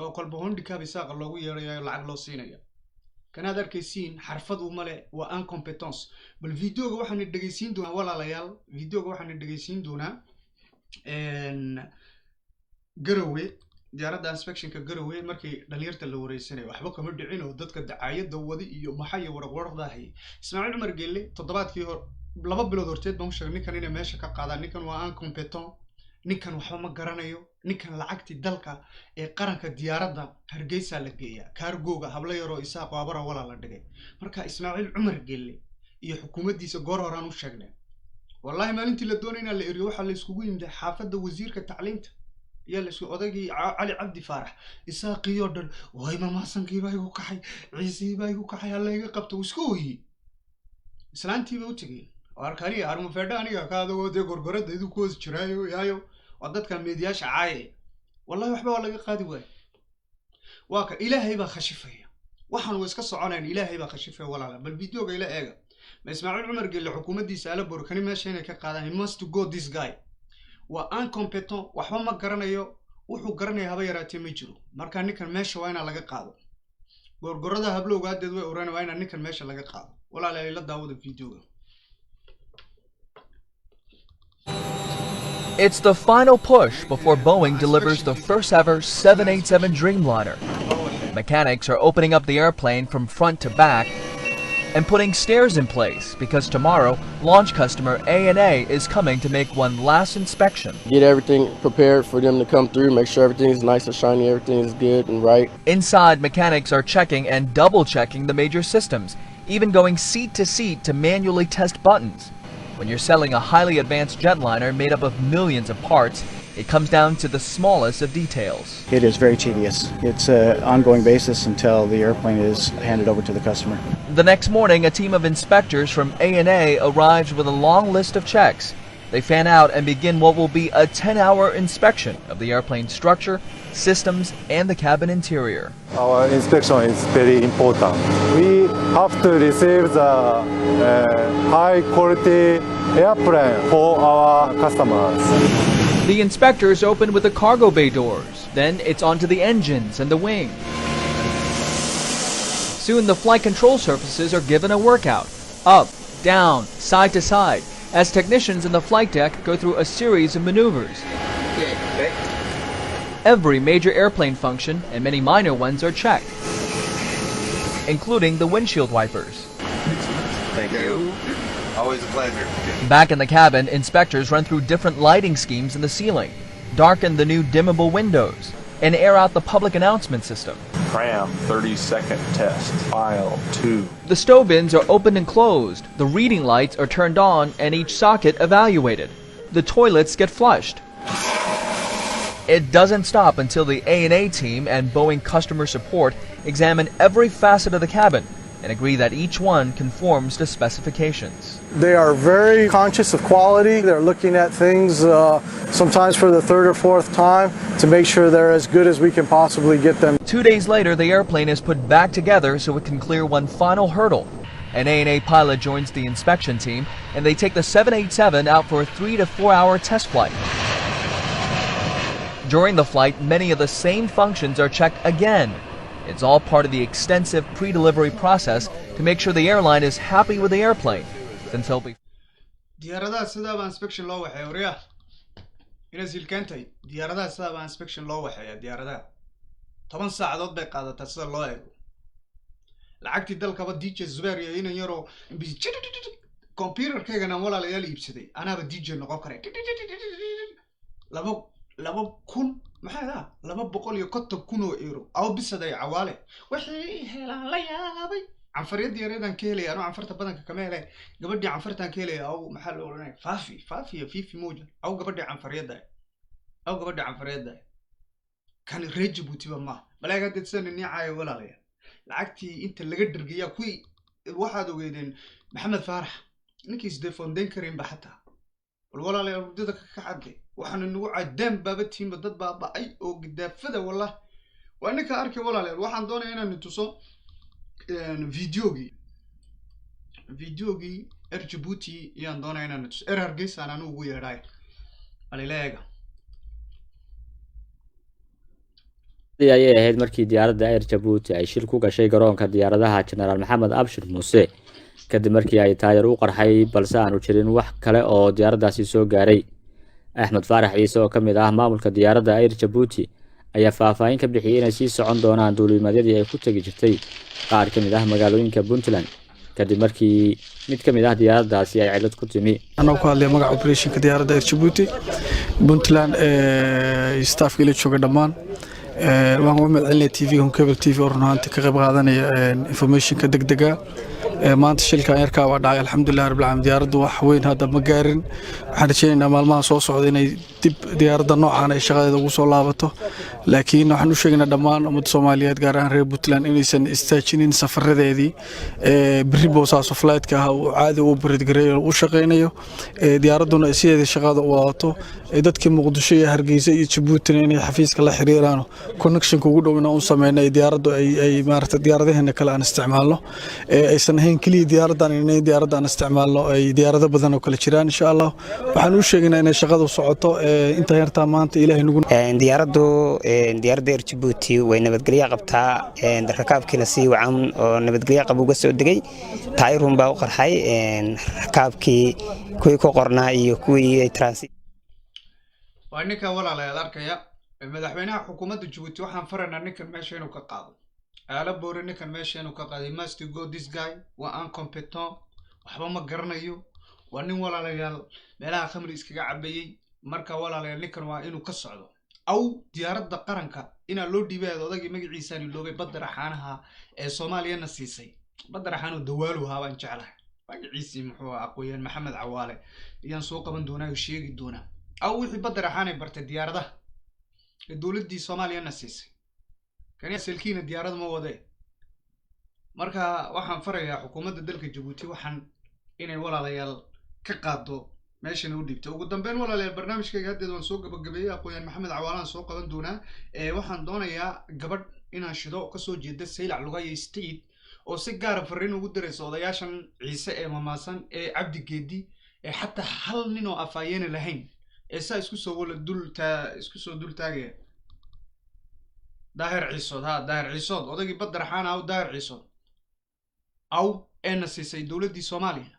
oo kolba hondikaab Isaaqa loogu yeerayayo, lacag loo siinaya. Kanaad arkaysiin xarfad uma leh, waa incompetence. Bal videoga waxaana dhegaysiin doonaa, walaalayaal, videoga waxaana dhegaysiin doonaa Garowe, diyaaradda inspectionka Garowe, markii dhalinyarta la wareysanayo. Waxba kama dhicin oo dadka dacaayadda wadi iyo maxay waraq waraqda hayay. Ismaaciil Cumar Geelle toddobaadkii hor, 2 bilood horteed baan u sheegay ninkan inay meesha ka qaadaan. Ninkan waa incompetent, ninkan waxba ma garanayo. Ninkan lacagtii dalka ee qaranka diyaaradda Hargeysa la geeyaa, kaargooga hablo yaroo Isaaq waabara walaa la dhigay. Marka Ismaaciil Cumar Geelle iyo xukuumaddiisa goor horaan u sheegnay. Wallahi maalintii la doonay inaa la eriyo, waxaa la iskugu yimid xaafadda wasiirka tacliinta ayaa la isku odaygii Cali Cabdi Faarax. Isaaqiyoo dhan way mamaasankii baa igu kaxay, Ciisihii baa igu kaxay, alla iga qabta, uu iska ooyey. Islaantii ba u tegeen arkaniya armafeedha aniga ka adagoo dee gorgorada idinku hoos jiraayo yaayo, waa dadka meediyaasha caayaya. Wallahi waxba waa laga qaadi waaya. Waa ka Ilaahay baa khashifaya, waxaan wa iska soconayn, Ilaahay baa khashifaya. Walaala, bal videoga ila eega. Ma Ismaaciil Cumar Gelle xukuumaddiisa ala borkani meesha inay ka qaadaan. He must go, this guy waa incompetent, waxba ma garanayo, wuxuu garanaya haba yaraatee ma jiro. Marka ninkan meesha waa inaa laga qaado. Gorgorada hablowga haddeed way oran, waa inaa ninkan meesha laga qaado. Walaala, ila daawada videoga. It's the final push before Boeing delivers the first ever 787 Dreamliner. Mechanics are opening up the airplane from front to back and putting stairs in place because tomorrow, launch customer ANA is coming to make one last inspection. Get everything prepared for them to come through, make sure everything is nice and shiny, everything is good and right. Inside, mechanics are checking and double checking the major systems, even going seat to seat to manually test buttons. When you're selling a highly advanced jetliner made up of millions of parts, it comes down to the smallest of details. It is very tedious. It's an ongoing basis until the airplane is handed over to the customer. The next morning, a team of inspectors from ANA arrives with a long list of checks. They fan out and begin what will be a 10-hour inspection of the airplane's structure, systems, and the cabin interior. Our inspection is very important. We have to receive the high quality airplane for our customers. The inspectors open with the cargo bay doors. Then it's onto the engines and the wing. Soon the flight control surfaces are given a workout. Up, down, side to side, as technicians in the flight deck go through a series of maneuvers. Every major airplane function and many minor ones are checked, including the windshield wipers. Thank you. Always a pleasure. Back in the cabin, inspectors run through different lighting schemes in the ceiling, darken the new dimmable windows, and air out the public announcement system. Cram 30-second test. File 2. The stove bins are opened and closed, the reading lights are turned on, and each socket evaluated. The toilets get flushed. It doesn't stop until the ANA team and Boeing customer support examine every facet of the cabin and agree that each one conforms to specifications. They are very conscious of quality. They're looking at things sometimes for the third or fourth time to make sure they're as good as we can possibly get them. 2 days later, the airplane is put back together so it can clear one final hurdle. An ANA pilot joins the inspection team, and they take the 787 out for a 3 to 4 hour test flight. During the flight, many of the same functions are checked again. It's all part of the extensive pre delivery process to make sure the airline is happy with the airplane, since they'll be Diyaaradaha sidaabaa inspection loo waxeeya. Waryaa, inaad silkeentay, diyaaradaha sidaabaa inspection loo waxeeya. Diyaaradaha 10 saacadood bay qaadataa sida loo eego. Lacagtii dalkaba DJ Zubeer iyo inan yaroo computerkaygana, walaalayaal, iibsaday, anaaba DJ noqon karay. 2,000 maxay ahaa, 250,000 oo euro aw bisaday cawaale waxay helaan la yaabay. Canfaryadii yareedaan ka helaya, anuu canfarta badanka kama helay, gabadhii canfartaan ka helaya. Aw, maxaa loo odhanaya, Faafi, Faafi iyo Fifi Moja. Aw, gabadhii canfaryadda, aw, gabadhii canfaryadda. Kan reer Jabuutiba maaha. Balaaga haddeed sida niniicaayo, walaalayaal, lacagtii inta laga dhergayaa kuwii waxaad ogeydeen Maxamed Faarax ninkii isdefondeyn karaynba xataa. Bal walaalayaal, hurdada ka kacadde, waxaana nagu cadaan baaba tiinba dad baaba-ay oo gidaafada. Wallah waa ninka arkay. Walaalayaal, waxaan doonaya inaan tuso videogii. Videogii Air Djibouti iyaan doonaya inaan tuso. Air Hargeysa aan anigu ugu yeedhaay, balila eega. Ayay ahayd markii diyaaradda Air Jabuuti ay shil ku gashay garoonka diyaaradaha Jenaraal Maxamed Abshir Muuse, kadib markii ay taayar u qarxay, balse aanu jirin wax kale oo diyaaraddaasi soo gaaray. Axmed Faarax Ciise oo ka mid ah maamulka diyaaradda Air Jabuuti ayaa faahfaahin ka bixiyey inay sii socon doonaan duulimadyadii ay ku tegi jirtay qaar ka mid ah magaalooyinka Puntland, kadib markii mid ka mid ah diyaaraddaasi ay cillad ku timi. Anoo ku hadlaya magaca operationka diyaaradda Air Djibouti Puntland, staffka ila jooga dhammaan, waan uga mahad celinaya TV Cable TV oo run ahaantii ka qayb qaadanaya informationka degdega. Maanta shilkan yarkaa waa dhacay, alxamdulilah rabbil caalamiin. Diyaaraddu wax weyn hadda ma gaarin. Waxaan rajaynaynaa maalmaha soo socda inay dib diyaaradda noocan ay shaqadeeda ugu soo laabato, laakiin waxaan u sheegaynaa dhammaan ummadda Soomaaliyeed, gaar ahaan reer Puntland, inaysan istaajinin safaradeedii. Berri Boosaaso flightka ah uu caadi u operate-gareeyo, u shaqaynayo, diyaaradduna sideedii shaqada u wadato. Dadkii Muqdisho iyo Hargeysa iyo Jabuutina inay xafiiska la xiriiraan, connectionka ugu dhow inaan u sameyno, diyaaraddu ay maaragtay diyaaradaheena kale aan isticmaalno, aysan ahayn keliya diyaaraddan inay diyaaradda aan isticmaalno, ay diyaarado badan oo kale jiraan. Insha Allah waxaan u sheegaynaa inay shaqadu socoto inta yartaa maanta Ilaahay nagu Diyaaraddu, diyaaradda Air Djibouti, way nabadgelyo qabtaa. Rakaabkiina si wacan oo nabadgelyo qab uga soo degay. Taayirun baa u qarxay. Rakaabkii kuwii ku qornaa iyo kuwii transit Waa ninka, walaalayaal, arkaya madaxweynaha xukuumadda Jabuuti. Waxaan faraynaa ninkan meesha inuu ka qaado aala boore, ninkan meesha inuu ka qaado. Must go this guy. Waa incompetent, waxba ma garanayo. Waa nin, walaalayaal, meelaha khamri iskaga cabayey. Marka, walaalayaal, ninkan waa inuu ka socdo aw diyaaradda qaranka inaa loo dhiibay odagii magaciisaan iloobay, Badda Raxaanaha ee Soomaaliyana siisay. Badda Raxaanoo dawaalu ahaa baan jeclahay. Magaciisii muxuu ahaa? Aqooyaan Maxamed Cawaale ayaan soo qaban doonaa oo sheegi doonaa aw wixii Badda Raxaanay bartay diyaaradaha ee dowladdii Soomaaliyana siisay. Kani asalkiina diyaarad ma wadee. Marka waxaan farayaa xukuumadda dalka Jabuuti waxaan inay, walaalayaal, ka qaado meeshana u dhiibto. Ugu dambeyn, walaalayaal, barnaamijkayga haddeed waan soo gabagabeeyey. Aqooyaan Maxamed Cawaalaan soo qaban doonaa. Waxaan doonayaa gabadh inaan shido kasoo jeeda Saylac Lugaya State oo si gaara fariin ugu diraysa odayaashan Ciise ee mamaasan ee Cabdi Geedi ee xataa hal nin oo afaayeena lahayn ee saa isku soo wala dul taa isku soo dul taagaya. Daahir Ciisood, ha, Daahir Ciisood, odaygii Badaraxaan aw Daahir Ciisood aw eena siisay dowladdii Soomaaliya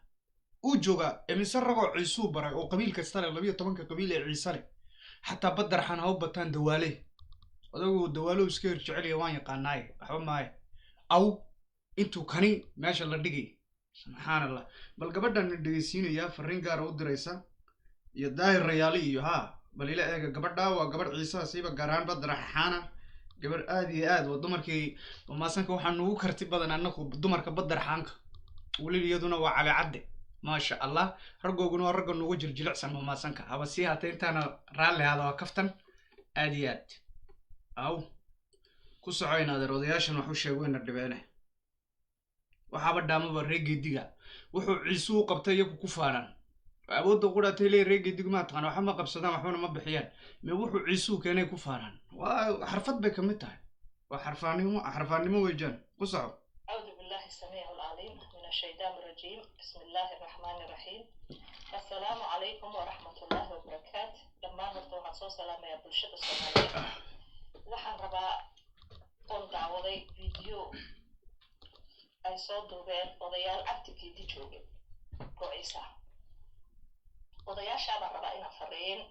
uu joogaa. Imise ragoo Ciisuu baray oo qabiil kasta leh, 12-ka qabiil ee Ciise leh, xataa Badaraxaan ha u bataan. Dawaale odagu dawaalow iska hor jecelaya, waan yaqaanaaye, waxba maaye aw intuu kani meesha la dhigay. Subxaan Allah. Bal gabadhan dhegeysiinayaa fariin gaara u diraysa iyo Daahir Rayaali iyo ha bal ila eega. Gabadha waa gabadh Ciisaha, siiba gaar ahaan Badaraxaana, gabadh aad iyo aad waa dumarkii mamaasanka. Waxaa nugu karti badan annaku dumarka Badaraxaanka, weli iyaduna waa Cali Cadde, maasha Allah. Raggooguna waa ragga nugu jirjilicsan mamaasanka. Haba sii haatee intaana raalli ahaada, waa kaftan. Aad iyo aad aw ku soco inaadeer. Odayaashan wax u sheeg, wayna dhibeene. Waxaaba dhaamaba reer Geediga wuxuu Ciise u qabtay iyagu ku faanaan awoodda qudhaatay leey. Reer Geedigu maa taqaan, waxba ma qabsadaan, waxbana ma bixiyaan, me wuxuu Ciisuu keenay ku faanaan. Waa xarfad bay kamid tahay, waa xarfaannimo, xarfaannimo weejaan. Ku soco. أعوذ بالله السميع العليم من الشيطان الرجيم، بسم الله الرحمن الرحيم. السلام عليكم ورحمة الله وبركاته. Dhammaan horta waxaan soo salaamayaa bulshada Soomaaliyeed. Waxaan rabaa oon daawaday video ay soo duubeen odayaal Cabdi Geedi joogay oo Ciise ah. Odayaashaa baan rabaa inaan fariin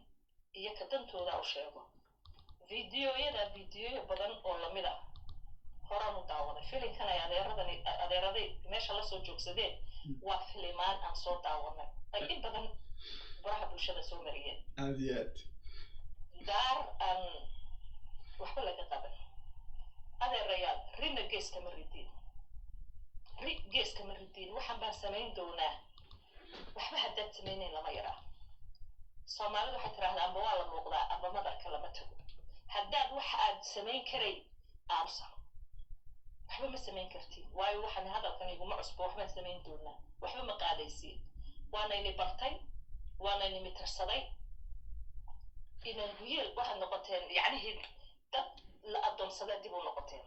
iyo ka dantooda u sheego. Videoyada, videoyo badan oo lamid ah horaan u daawaday. Filinkan ay adeeradani adeeraday meesha lasoo joogsadeen waa filimaan aan soo daawanay, ay in badan baraha bulshada soo mariyeen. Aad iyo aad. Daar aan waxba laga qaban. Adeerayaal, rina gees kama ridiin, ri gees kama ridiin. Waxaan baan samayn doonaa, waxba haddaad samaynayn lama yaraa. Soomaalidu waxay tidhahdaa amba waa la muuqdaa amba madarka lama tago. Haddaad waxa aad samayn karay aamusa, waxba ma samayn kartid. Waayo, waxaan hadalkan iguma cusbo, waxbaan samayn doonaa, waxba ma qaadaysiin. Waanayni bartay, waanayni mitirsaday inan guyeel. Waxaad noqoteen yacnihii dad la addoonsadaa dib u noqoteen.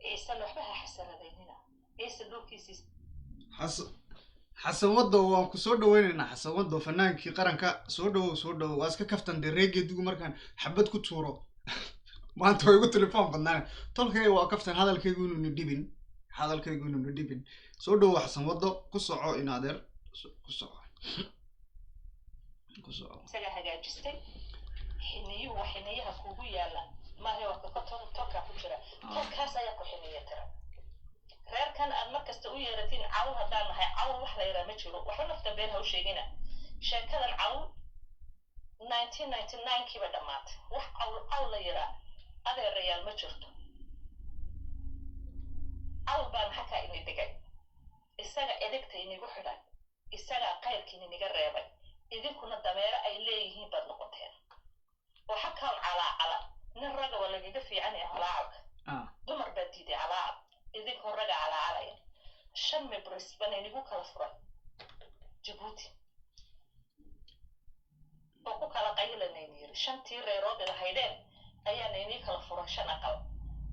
Ciisena waxba ha xasanadaynina, Ciise dhulkiisii. Xasan Wado, waan ku soo dhaweynaynaa. Xasan Wado, fanaankii qaranka, soo dhawow, soo dhawow. Waa iska kaftan dee. Reegeedigu markaan xabad ku tuuro maanta way igu telefoon badnaan. Tolkay, waa kaftan. Hadalkaygu inuu na dhibin, hadalkaygu inuu na dhibin. Soo dhawow Xasan Wado, ku soco in adeer, ku soco, ku soco. Isaga hagaajistay xiniyuhu waa xiniyaha kugu yaala maaha, waa kaka tolkaa ku jira, tolkaas ayaa ku xiniya tira. Reerkan aad mar kasta u yeeratiin cawl haddaan nahay, cawl wax la yaraa ma jiro. Waxba nafta been ha u sheegina. Sheekadan cawl 1999 kiiba dhammaatay. Wax cawl cawl la yaraa, adeerayaal, ma jirto. Cawl baan xakaa ini dhigay, isaga edegta inigu xidhay, isagaa khayrkiin iniga reebay. Idinkuna dameero ay leeyihiin baad noqoteen oo xakaan calaacala. Nin raga waa lagaga fiican yahay calaacalka. Dumar baa diiday calaacal, idinkoo raga calaacalaya. Shan mibris baan inigu kala furay Jabuuti oo ku kala qaylanayni yiri. Shantii reerood id ahaydeen ayaana inii kala furay shan aqal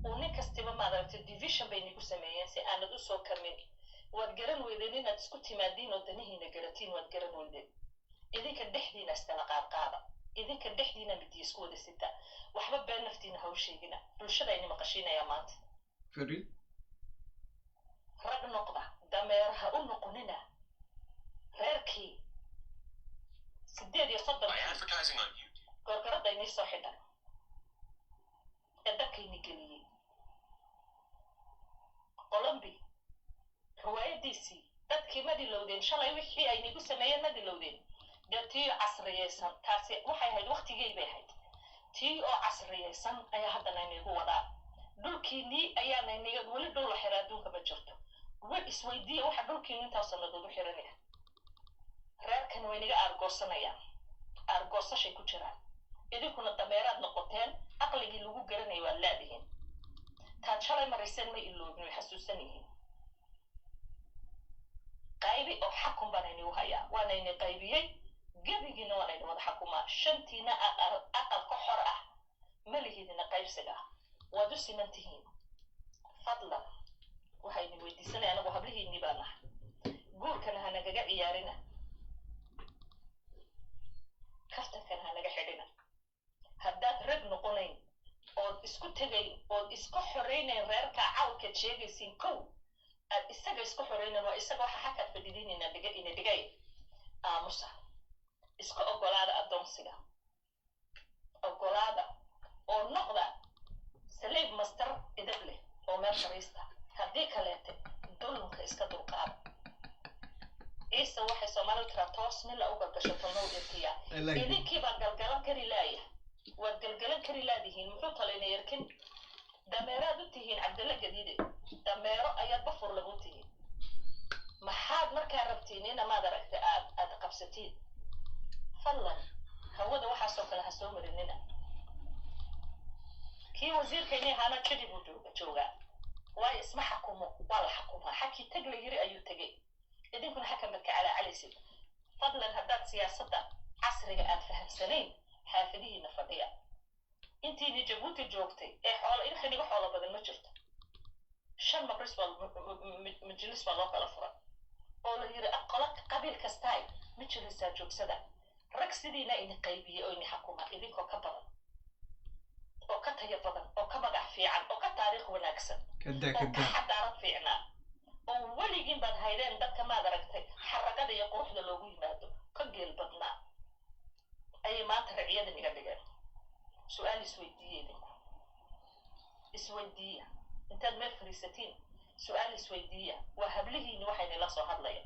uu nin kastiba, maad aragtay, division bay nigu sameeyeen si aanad usoo kamin. Waad garan weydeen inaad isku timaadiin oo danihiina garatiin. Waad garan weydeen. Idinka dhexdiina iskala qaadqaada, idinka dhexdiina midiya isku wada sita. Waxba been naftiina ha u sheegina. Bulshada ayni maqashiinayaa maanta. Fariid. Rag noqda, dameer ha u noqonina. Reerkii 38-kii gorgoradda inii soo xidhan ee dabkayni geliyey, Colombi riwaayadiisii dadkii ma dhilowdeen? Shalay wixii ay nigu sameeyeen ma dhilowdeen? Dee tii casriyeysan taasi waxay ahayd, waktigey bay ahayd. Tii oo casriyeysan ayaa haddana inigu wadaa. Dhulkiinii ayaana iniga weli dhul la xira adduunka ma jirto. Wel isweydiiya waxa dhulkiinu intaas sannadood u xiran yahay. Reerkani way inaga aargoosanayaan, aargoosashay ku jiraan. Idinkuna dameeraad noqoteen, aqligii lagu garanayay waad laadihiin. Taad shalay marayseen ma iloobin, way xasuusan yihiin. Qaybi oo xakun baan inigu hayaa, waana ini qaybiyey gebigiina, waana ini wada xakumaa. Shantiina aqal aqalka xor ah ma lihidina, qaybsiga ah waad u siman tihiin. Fadlan waxayni weydiisanaya, anagu hablihiinii baa nahay, guurkana ha nagaga ciyaarina, kaftankana ha naga xidhina. Haddaad rag noqonayn ood isku tegayn ood isku xoraynayn reerka cawlkaad sheegaysiin, kow aad isaga isku xoraynayn, waa isaga waxa xakaad fadhidiin ina dhiga, ina dhigay. Aamusa, iska ogolaada addoonsiga, ogolaada oo noqda slave master idab leh oo meel fariista. Haddii kaleete dulunka iska dulqaada. Ciise, waxay Soomaalidu tiraa, toos nin la u galgasho tolnow irkiya. I like it. Idinkii baa galgalan kari laaya, waad galgalan kari laadihiin. Muxuu talayna yarkin? Dameeraad u tihiin Cabdalla Gadiide, dameero ayaad bafur lagu tihiin. Maxaad markaa rabtiin ina, maad aragta, aad qabsatiin? Fadlan hawada waxaasoo kale ha soo marinina. Kii wasiirkayni ahaana jidi buu joogaa, waayo isma xakumo, waa la xakumaa. Xakii tag la yiri ayuu tegey, idinkuna xakan baad ka calaacalaysid. Fadlan haddaad siyaasadda casriga aad fahamsanayn, xaafadihiina fadhiya. Intiini Jabuuti joogtay ee xoola idinka niga xoolo badan ma jirto. Shan mabris baa majlis baa loo kala furay oo la yiri qola qabiil kastaay majlisaa joogsada. Rag sidiina ini qaybiyey oo ini xakuma, idinkoo ka badan oo ka tayo badan oo ka magac fiican oo ka taariikh wanaagsan Kada oo ka kada. xadaarad fiicnaa oo weligiin baad haydeen dadka, maad aragtay, xaragada iyo quruxda loogu yimaado ka geel badnaa ayay maanta racyadan iga dhigeen. Su-aal isweydiiya, idinku isweydiiya intaad meel fadhiisatiin, su-aal isweydiiya. Waa hablihiini waxayna la soo hadlaya.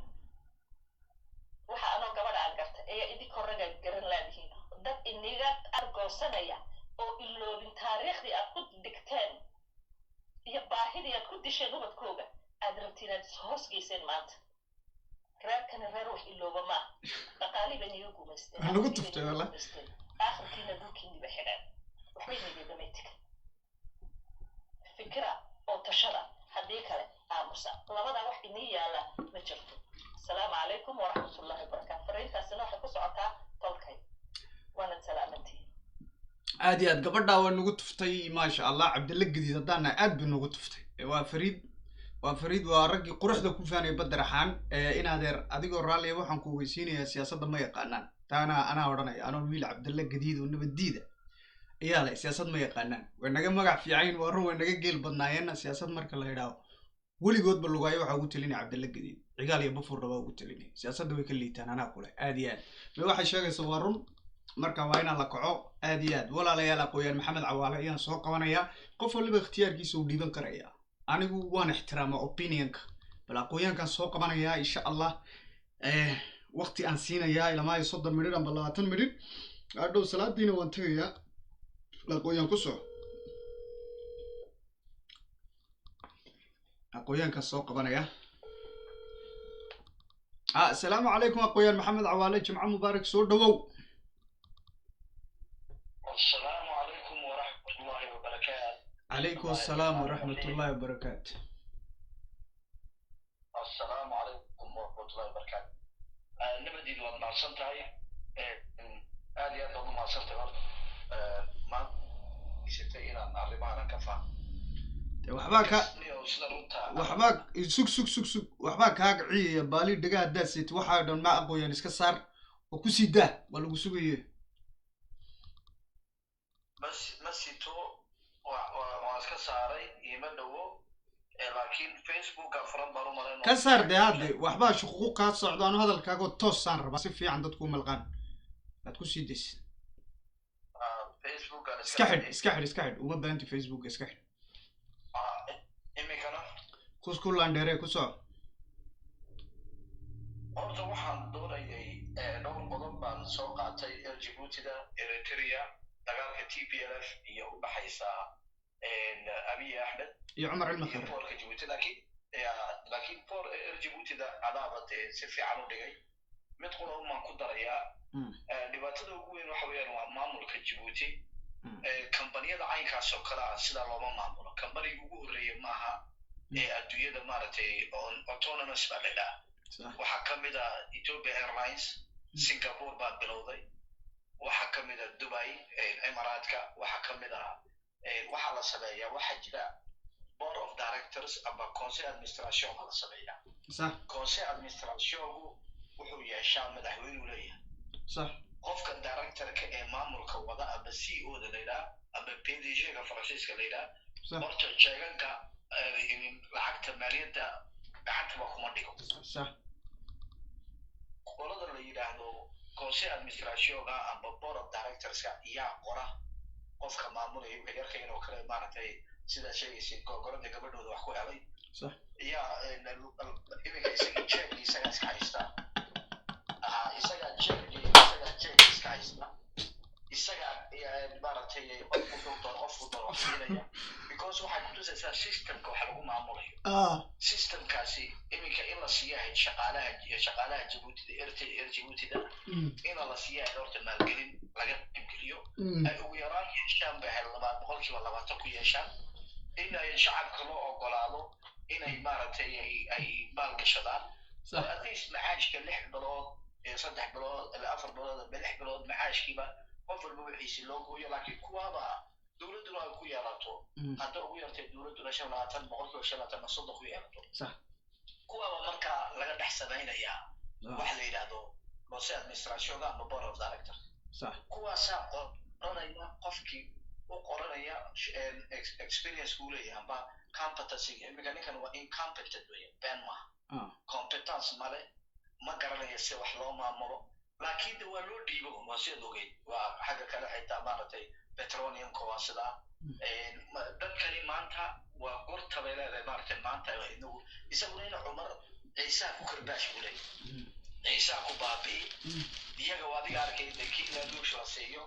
Waxa anoo gabadha aan gartay ayaa idinkoo ragaa garan laadihiin. Dad iniga argoosanaya oo iloobin taariikhdii aad ku dhigteen iyo baahidii aad ku disheen ubadkooga aad rabtiin aad ishoos geyseen maanta. Reerkani reer wax ilooba maaha. Dhaqaalii bay niga gumaysteen. Waa lagu tuftay wallah. Aakhirkiina dhulkiiniba xidhaan, waxbay nigagamay tegin. Fikira oo tashada, haddii kale aamusa. Labadaa wax inii yaala ma jirto. Asalaamu calaykum waraxmatullahi wabarakaatu. Fariintaasina waxay ku socotaa tolkay. Waanad salaamantihiin. Aad iyo aad gabadhaa waa nagu tuftay, maasha Allah. Cabdilla Gadiid haddaana aad buu nagu tuftay. Waa Fariid, Waa Fariid, waa raggii quruxda ku faanaya Badaraxaan. In adeer, adigoo raalliya, waxaan ku ogeysiinayaa siyaasadda ma yaqaanaan. Taana anaa odhanaya, anoo wiil Cabdalle Gadiid oo nabaddiida ayaa leh, siyaasad ma yaqaanaan. Way naga magac fiicayn, waa run, way naga geel badnaayeenna. Siyaasad marka la yidhaaho, weligoodba lugaayo waxaa ugu telinaya Cabdalle Gadiid, Cigaal iyo Bafurna waa ugu telinaya. Siyaasadda way ka liitaan, anaa kule, aad iyo aad. Ma waxay sheegaysa waa run. Marka waa inaan la kaco, aad iyo aad. Walaalayaal, aqooyaan Maxamed Cawaale ayaan soo qabanayaa. Qof waliba ikhtiyaarkiisa uu dhiiban karaya, anigu waan ixtiraamaa opinionka. Bal aqoonyaankaan soo qabanayaa, insha Allah waqti aan siinayaa ilamaa 30 midhir amba 20 midhir. Hadhow salaadiina waan tegayaa. Aqooyaan ku soco, aqoonyaankaan soo qabanaya. Asalaamu calaykum, aqooyaan Maxamed Cawaale, jimco mubaarak, soo dhawow. السلام عليكم ورحمة الله وبركاته. Calaykum assalaam waraxmat ullahi wabarakaatu. السلام عليكم ورحمة الله وبركاته. Nabadiid, waad mahadsan tahay, aad iyo aad baad u mahadsan tahay. Horta maanta inaan arrimahan ka fahmo. Dee waxbaa ka Niyow, sida runta waxbaa, sug sug sug sug, waxbaa kaa kiciyaya baali dhega haddaad siit. Waxaa dhan ma aqooyaan, iska saar oo kusii daa, waa lagu sugaye. Mas ma sito, waan iska saaray, iima dhowo, laakiin Facebooka furan baan u malayn. Ka saar dee hadde, waxbaa shuquuq kaa socdo. Anu hadalkaagoo toosaan rabaa, si fiican dadku u malqaan aad kusii daysid. Facebookan Iska xidh, iska xidh, iska xidh, uma baanti Facebook, iska xidh. Imikana? Kus ku landheere, ku soco. Horta waxaan doonayay dhowr qodob baan soo qaatay: Air Djiboutida, Eritrea, dagaalka TPLF iyo u dhaxaysa Abiy Axmed iyo Cumar Cilmi iyo Khare boorka Djibouti. Laakiin boor Air Djiboutida adaaba dee si fiican u dhigay. Mid qura umaan ku darayaa. Dhibaatada ugu weyn waxa weeyaan waa maamulka Djibouti. Kambaniyada caynkaas oo kale ah sidaa looma maamulo. Kambaniga ugu horreeya maaha ee adduunyada, maaragtay, on autonomous baa la yidhaha. Waxaa ka mid ah Ethiopia Airlines, Singapore baa bilowday, waxaa ka mid ah Dubai, Emiraadka, waxaa ka mid ah waxaa la sameeyaa, waxaa jira board of directors ama conseil administration baa la sameeyaa. Conseil administrationku wuxuu yeeshaa madaxweynuu leeyahay. Qofka directorka ee maamulka wada ama CEO da la yidhaha ama PDG-ga Faransiiska la yidhaha, horta jeeganka lacagta maaliyadda gacantaba kuma dhigo. Qolada la yidhaahdo conseil administrationka ama board of directorska yaa qora qofka maamulaya. Wixii yarkayn oo kale, maaragtay, sidaa sheegaysa, gogolada gabadhooda wax ku helay yaa iminka isagii jeegii isagaa iska haysta. Aha, isagaa jeegii iska haysta, isaga maaragtay qof wuxuu doono, qofku doono wax siinaya, because waxay kutusaysaa systemka wax lagu maamulayo. Systemkaasi iminka in la siiyahay shaqaalaha Jabuutida, Air Jabuutida ina la siiyahay horta maalgelin laga qaybgeliyo, ay ugu yaraan yeeshaan bay ahayd 20% ku yeeshaan, in ay shacabka loo ogolaado inay maaragtay ay maalgashadaan oo at least macaashka 6 bilood, 3 bilood ilaa 4 bilood ama 6 bilood macaashkiiba qof walba wixiisi loo gooyo. Laakiin kuwaaba dowladduna ay ku yeelato, hadda ugu yartay dowladduna 25%, 25 ama 30 ku yeelato. Kuwaaba markaa laga dhex samaynayaa waxa la yidhaahdo conseil administrationka ama board of director. Kuwaasaa qoranaya qofkii u qoranaya experience buu leeyahay amba competency. Iminka ninkan waa incompetent wey, been maaha, competence male, ma garanaya si wax loo maamulo. Laakiin de waa loo dhiibo, waa sidaad ogeyd. Waa xagga kale xitaa, maaragtay, petroleumka waa sidaa. Dadkani maanta waa gorta bay leedahay, maaragtay, maanta inagu isaguna ina Cumar Ciisaha ku karbaash buu leeyahay, Ciisaha ku baabi'i iyaga. Waa adiga arkay de kii laaluusha la siiyo,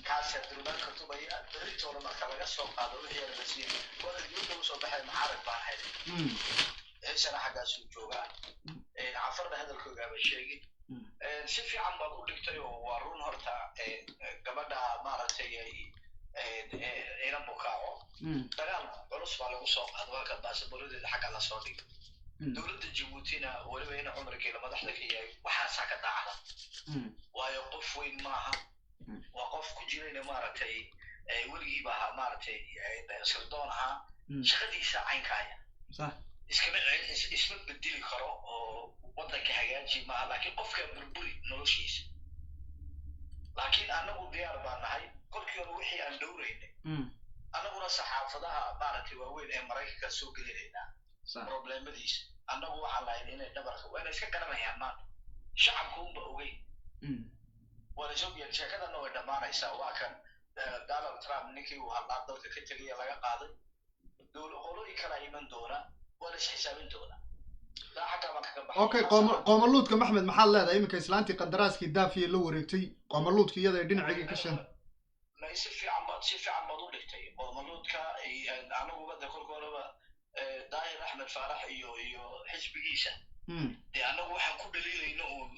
kaasaa durbaanka tubaya. Beritoona marka laga soo qaado wixii la siiyey, waa dibadda usoo baxay, mucaarad baan ahayd. Ciisana xaggaasuu joogaa, Cafarna hadalkoogaaba sheegin. Si fiican baad u dhigtay oo waa run. Horta gabadha, maaragtay, ina bukaaco, dagaal culus baa lagu soo qaado, waa ka baasaboorradeeda xagga lasoo dhigay. Dowladda Jabuutina weliba ina Cumargeela madaxda ka yahay waxaasaa ka daacda, waayo qof weyn maaha, waa qof ku jirayna, maaragtay, weligiiba ahaa, maaragtay, sirdoon ahaa, shaqadiisa caynkaaya. Iskama isma bedeli karo oo waddanka hagaaji maaha, laakiin qofkaa burburi noloshiisa. Laakiin annagu diyaar baan nahay. Kolkii hore wixii aan dhowraynay, annaguna saxaafadaha maaragtay waaweyn ee Maraykanka soo gelinaynaa problemadiisa. Annagu waxaan lahayn inay dhabarka waa inay iska garanayaan maanta, shacabka unba ogeyn. Waa la soo geeyay, sheekadana way dhammaanaysaa. Waa kan Donald Trump ninkii uu hadlaa dalka ka tegaya laga qaaday, qolooyin kalaa iman doona, waa la isxisaabin doonaa. Taa xaggaa baan kaga baxay. Okay, qoomaluudka Maxmed, maxaad leedahay iminka islaantii qandaraaskii daafiye la wareegtay, qoomaluudka iyada ay dhinacayga ka shan? Ma si fiican baad u dhigtay qoomaluudka. Anaguba de kolka horeba Daahir Axmed Faarax iyo xisbigiisa dee annagu waxaan ku dhaliilayno uun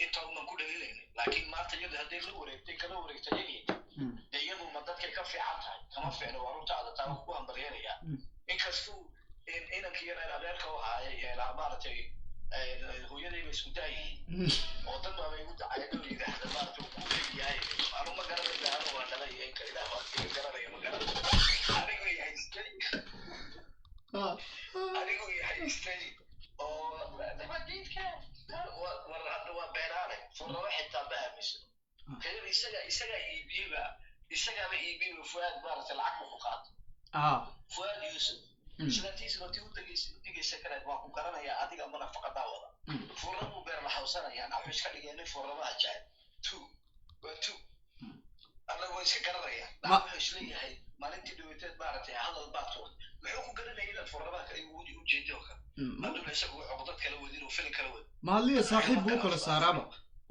inta unan ku dhaliilayna, laakiin maanta iyadu hadday la wareegtay, kala wareegtay iyagii, dee iyadu ma dadkay ka fiican tahay? Kama fiicno, waa runtaada, taa waan kugu hambalyeerayaa. Inkastuu inankii yar adeerka u ahaayay ee maaragtay hooyadayba isku daayihiin oo dad baaba igu dacayado yidhaahda maaragtay uu kuu leeyahay. Anu ma garanaya, anu waa dhalay iyo inka Ilaah waa iga garanaya, ma garanay. Anigu i haystay oo nabadiidka war hadda waa beenaale furrabo xitaa ma aaminsano. Reer isaga iibiyeba, isagaaba iibiyeba Fuaad, maaragtay lacag buu ku qaatay. Fuaad Yuusuf islaantiisa horti u dhegeysa kale, waa ku garanayaa adiga mana faqadaa wada furrabuu beer la hawsanayaa, wuxuu iska dhigay nin furrabaha jecel. Two waa two, annagu waa iska garanaya. Wuxuu isleeyahay maalintii dhaweteed maaragtay hadal baa tuurtay, muxuu ku garanaya inaad furrabaha kale ujeedo kale hadduna isagu cuqdad kala wadin oo filin kala wadin. Mahadliya saaxiib buu kala saaraaba,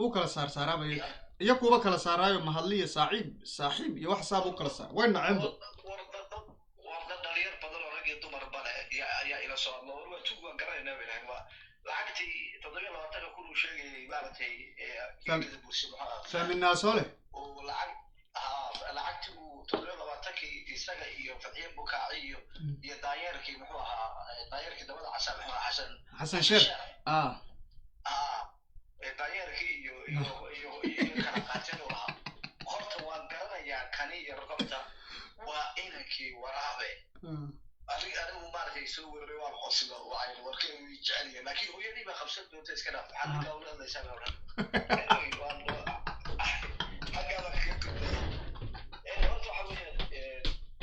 uu kala saar saaraaba iyaga, iyo kuwa kala saaraayo mahadliya saaxiib saaxiib iyo wax saaba u kala saar, way naceenba. War dad dhalinyar badan oo rag iyo dumar bale ayaa ila soo hadlo. War waa tug, waan garanaynaa bay lahayn. Waa lacagtii 27-ka kun uu sheegayay maaragtay bursi muxuu ahaa? Fahminaasoo leh. Uu lacag haa, lacagtii uu 27-kii isaga iyo Fadxiye Bukaaci iyo daanyeerkii muxuu ahaa, daanyeerkii dabada casa muxuu ahaa, Xasan. Xasan Sheer ah. Haa, daanyeerkii iyo kala qaateen uu lahaa. Horta waan garanayaa kani yar, horta waa inankii Waraabe. Anigu maaragtay soo weeraray, waan qoslo, waxay warkay jecel yahay, laakiin hooyadii baa qabsan doonta. Iska dhaaf, maxaad ninkaa ula hadlaysaa baa odhan. Anyway, waan xaggaa baan kaga gudbaya. Horta waxa weeyaan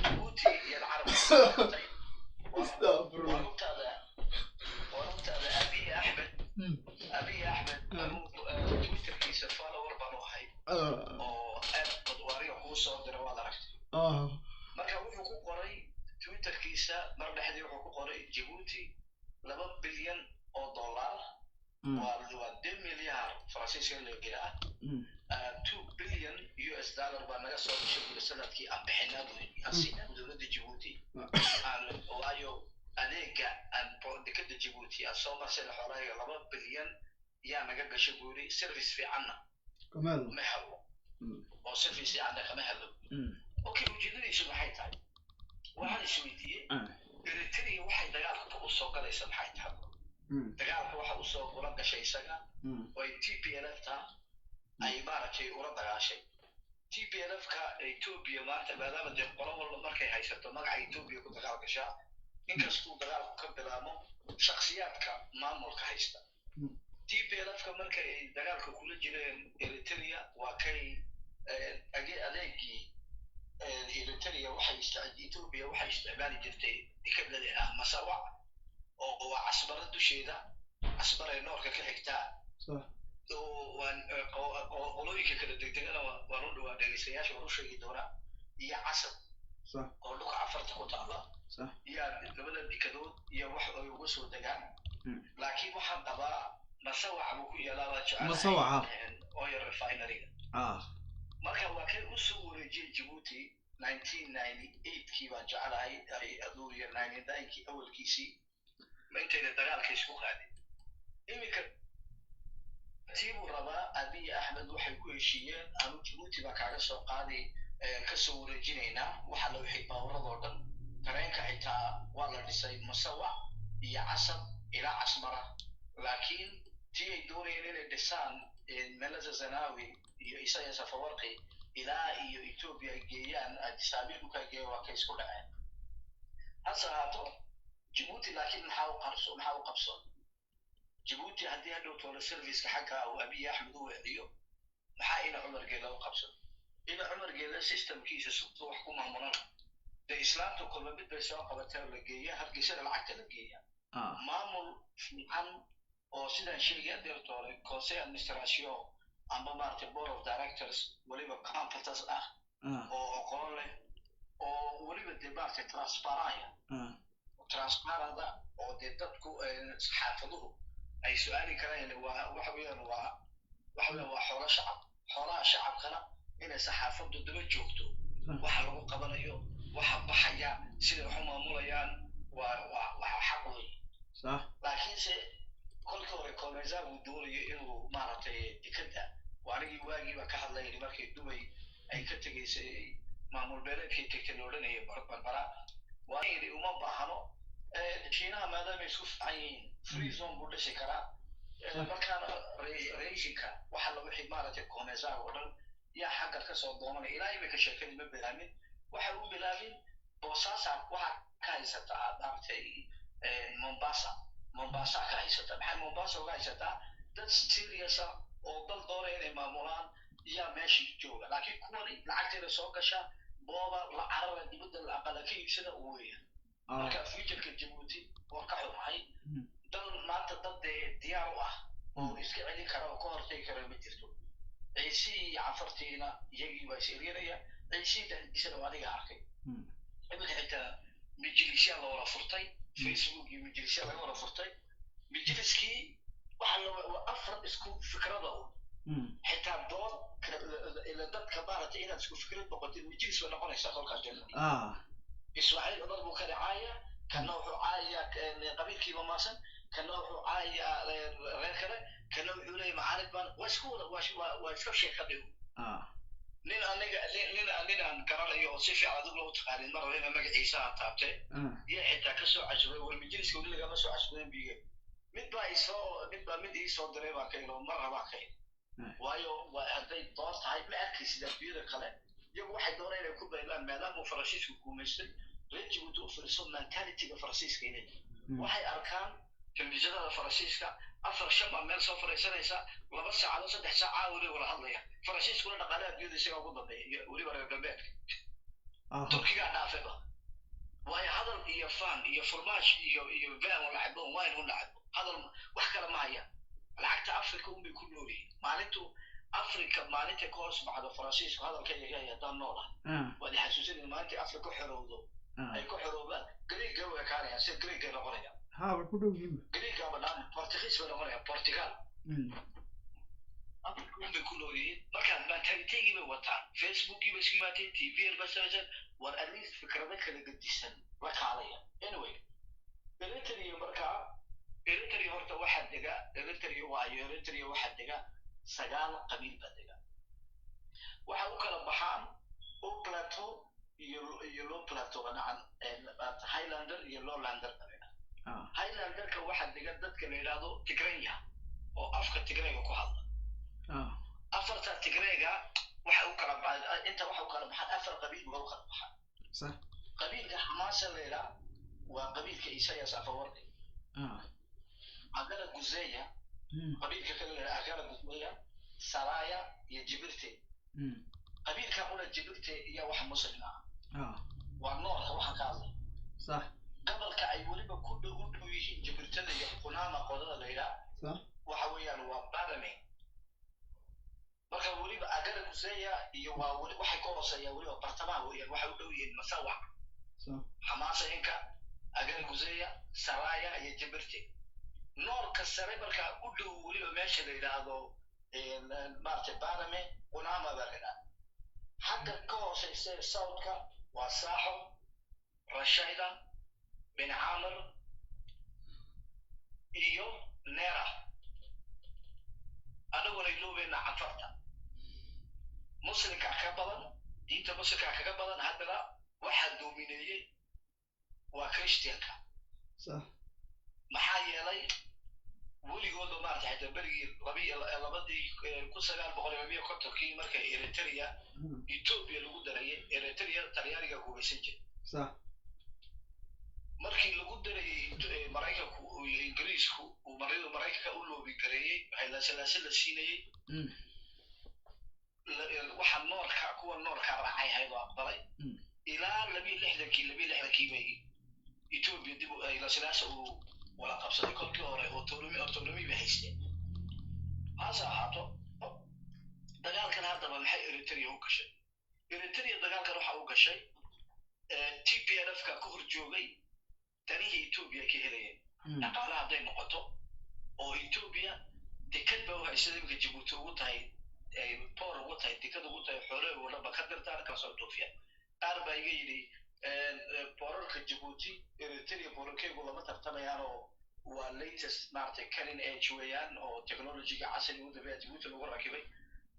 Jabuuti iyo Alcarab waa runtaada. Abiy Axmed, Abiy Axmed, anigu Twitterkiisa follower baan u ahay oo aad badwaariga kuu soo dira, waad aragtay. Marka wuxuu ku qoray Twitterkiisa mar dhexdii, wuxuu ku qoray Djibouti $2 bilyan waa 2 milyaar Faransiiska la yiraa, $2 billion US baa naga soo gashay buri sanadkii aan bixinaa buri, aan siinaa dowladda Djibouti aan, waayo adeega aan dekada Djibouti aan soo marsayna xoolahayaga 2 bilyan yaa naga gashay buri, service fiicanna ma helo oo service fiicanna kama helo. Okay, ujeedadiisu maxay tahay? Waxaan isweydiiyey Eritrea waxay dagaalka u soo galaysa maxay tahay? Dagaalka waxa usoo ula gashay isaga oo ay TPLF ta ay maaragtay ula dagaashay TPLF ka Ethiopia maanta, maadaama dee qolo walba markay haysato magaca Ethiopia ku dagaal gashaa, inkastuu dagaalku ka bilaamo shakhsiyaadka maamulka haysta. TPLF ka marka ay dagaalka kula jireen Eritrea, waa kay adeegii Eritrea waxay Ethiopia waxay isticmaali jirtay dekad la Masawac oo waa Casbaro dusheeda, Casbaray noorka ka xigtaa oo waan qolooyinka kala degdegana waan u dhawaa dhegeystayaasha waan u sheegi doonaa, iyo Casab oo dhulka Cafarta ku taala iyo labada dekadood iyo wax ay uga soo degaan. Laakiin waxaan qabaa Masawac buu ku yaalaa baa jecelahay. Masawaca. Oil refinery-ga. Marka waa kay usoo wareejiyey Djibouti 1998-kii baan jecelahay, ay aduu iyo 99-kii awalkiisii, ma intayna dagaalka isku qaadin. Iminka tii buu rabaa Abiy Axmed, waxay ku heshiiyeen anu Djibouti baa kaaga soo qaadi, kasoo wareejinaynaa waxa la wixii baaburadoo dhan, tareenka xitaa waa la dhisay Masawac iyo Casab ilaa Casmara. Laakiin tii ay doonayeen inay dhisaan Meleza Zenawi iyo Isaias Afwerki ilaa iyo Ethiopia ay geeyaan, Addis Ababa dhulka ay geeyaan, waa kay isku dhaceen. Hase ahaato Jabuuti laakiin maxaa u qarso, maxaa u qabsoon Jabuuti haddii hadhow toole serviceka xagga uu Abiy Axmed u weeciyo? Maxaa ina Cumar Geela u qabsan? Ina Cumar Geela systemkiisa siduu wax ku maamulana dee islaamta kolba mid bay soo qabatay oo la geeya Hargeysada, lacagta la geeya. Maamul fiican oo sidaan sheegay adeer toole, conseil administration amba maaragtay board of directors weliba competence ah oo aqoon leh oo weliba dee maaragtay transparent transparent oo dee dadku xaafaduhu ay su-aali karaan, waa waxa weeyaan waa waxa weeyaan waa xoolo shacab. Xoolaha shacabkana inay saxaafaddu daba joogto, waxa lagu qabanayo, waxa baxaya, siday wax u maamulayaan, waa xaq weeye. Laakiinse kolkii hore COMESA uu doonayo inuu maaragtay dekada, waa anigii waagiiba ka hadlayay markii Dubay ay ka tegaysay, maamul beeleedkay tegtay la odhanayay Barbara. Waa yidhi uma baahno Shiinaha maadaama ay isku fiican yihiin, free zone buu dhisi karaa. Markaana rationka waxa la wixii maaragtay COMESA oo dhan yaa xagga ka soo doonanaya. Ilaa imika sheekadii ma bilaabin, waxa u bilaabin Boosaaso waxaa ka haysataa maaragtay Mombasa. Mombasa ka haysata, maxay Mombasa uga haysataa? Dad serious ah oo dal doonaya inay maamulaan yaa meeshii jooga, laakiin kuwani lacagteeda soo gasha booba la carara dibadda, la aqala ka iibsada weeya. Marka futureka Jabuuti waan ka xumahay. Dal maanta dad dee diyaar u ah oo iska celin kara oo ka hortagi kara ma jirto. Ciisihii iyo Canfartiina iyagii baa is eryanaya. Ciisihii dhexdiisana waa adiga arkay, iminka xitaa majlisyaa la wada furtay, Facebook iyo majlisyaa laga wada furtay. Majliskii waxa la waa afar isku fikrada un xitaa dood ila dadka maaragtay inaad isku fikrad noqotid majlis bay noqonaysaa kolkaas jeerta. Ismaaciil Cumar buu kale caaya, kana wuxuu caayayaa qabiilkiiba maasan, kana wuxuu caayayaa reer kale, kana wuxuu leeyahay macaarid baan waa isku wada waa iska sheekadhigo. Nin aniga nin aan garanayo oo si fiican adigu loo taqaanin, mar raba inaa magaciisa aan taabtay iyo xitaa kasoo casubay war majliska weli lagama soo casubayn biige. Mid baa isoo mid baa mid iisoo diray baa ka ilo mar rabaa ka ilo, waayo waa hadday doon tahay ma arkaysid adduunyada kale. Iyagu waxay doonaan inay ku baylaan maadaama uu Faransiisku guumaystay reer Jabuuti u firiso mentalityga Faransiiska inay waxay arkaan telefishinada Faransiiska, afar shan baa meel soo fariisanaysa, 2 saacadood, 3 saac caawilay wada hadlaya. Faransiiskuna dhaqaalaha adduunyada isagaa ugu dambeeya iyo weliba reer galbeedka, Turkigaa dhaafayba. Waayo hadal iyo fan iyo fromage iyo vin la cabo, wine un la cabo, hadal wax kale ma hayaan. Lacagta Africa unbay ku nool yihiin. Maalintu Africa maalinta ka hoos baxdo Faransiisku hadalka iyaga haddaan nool ah waad xasuusanay, maalintai Africa ku xorowdo, ay ku xoroobaan, Greega way ekaanayaan, sida Greega noqonayaan. Ha, way ku dhow yihiin. Greega ama dhaan Portugiis bay noqonayaan, Portugal. Africa unbay ku nool yihiin. Marka mentalitygii bay wataan, Facebookii bay isku yimaadeen, TV bay samaysan, war at least fikrado kala gedisan la kaalaya. Anyway, Eritrea, markaa Eritrea horta waxaa dega, Eritrea waayo Eritrea waxaa dega sagaal qabiil baa dega. Waxa u kala baxaan Haut Plateau iyo Low Plateau, dhinacan Highlander iyo Lowlander. Highlanderka waxaa dega dadka la yidhaahdo Tigrenya oo afka Tigrayga ku hadla. Afarta Tigrayga waxa u kala baxaan, inta waxa u kala baxaan afar qabiil ba u kala baxaan. Qabiilka Xamaasa la yidhaha waa qabiilka Isayas Afawarqi. Agala Guzeya, qabiilka kale la yidhaha Agala Guzeya, Saraya iyo Jibirte. Qabiilka qura Jibirte iyo waxa Muslim ah waa noorka waxa ka hadlay gobolka ay weliba ku dhow u dhow yihiin Jibirtada iyo Qunaama qolada la yidhaha. Waxa weeyaan waa Badame. Marka weliba Agala Guzeya iyo waa weli waxay ka hooseeyaan weliba bartamaha weeyaan, waxay u dhow yihiin Masawac. Xamaasayinka, Agala Guzeya, Saraya iyo Jibirte, noorka sare markaa u dhow weliba meesha la yidhaahdo maaragtay Badame, Qunaama baa la yidhaha. Xagga ka hooseysa southka waa Saaxo, Rashayda, Bin Camir iyo Neera. Anaguna iloobeyna Canfarta muslimka ka badan, diinta muslimka kaga badan, haddana waxaa doomineeyey waa Christianka. Maxaa yeelay weligooda maarata xitaa berigii labiyo labadii 1952-kii marka Eritrea Ethiopia lagu darayay, Eritrea Talyaaniga gumaysan jiray. Markii lagu darayay Maraykanku iyo Ingiriisku uu marida Maraykanka u loobi gareeyey, Hayle Salaase la siinayey, waxa noorka kuwa noorka raacay hayd oo aqbalay ilaa 62-kii. 62-kii bay Ethiopia dib Hayle Salaase uu wala qabsaday. Kolkii hore autonomy bay haysteen. Hase ahaato, dagaalkan haddaba maxay Eritrea u gashay? Eritrea dagaalkan waxa u gashay TPLF ka ka hor joogay danihii Ethiopia ka helayeen, dhaqaalaha hadday noqoto, oo Ethiopia dekad ba u haysada iminka Jabuuti ugu tahay, port ugu tahay, dekad ugu tahay, xoolahooda oo dhan ba ka dirtaan, kasoo dhoofiya. Qaar baa iga yidhi portarka Jabuuti Eritrea portarkeegu lama tartamayaan, oo waa latest maaragtay cutting edge weeyaan, oo technologyga casriga u dambeeya Jabuuti lagu rakibay.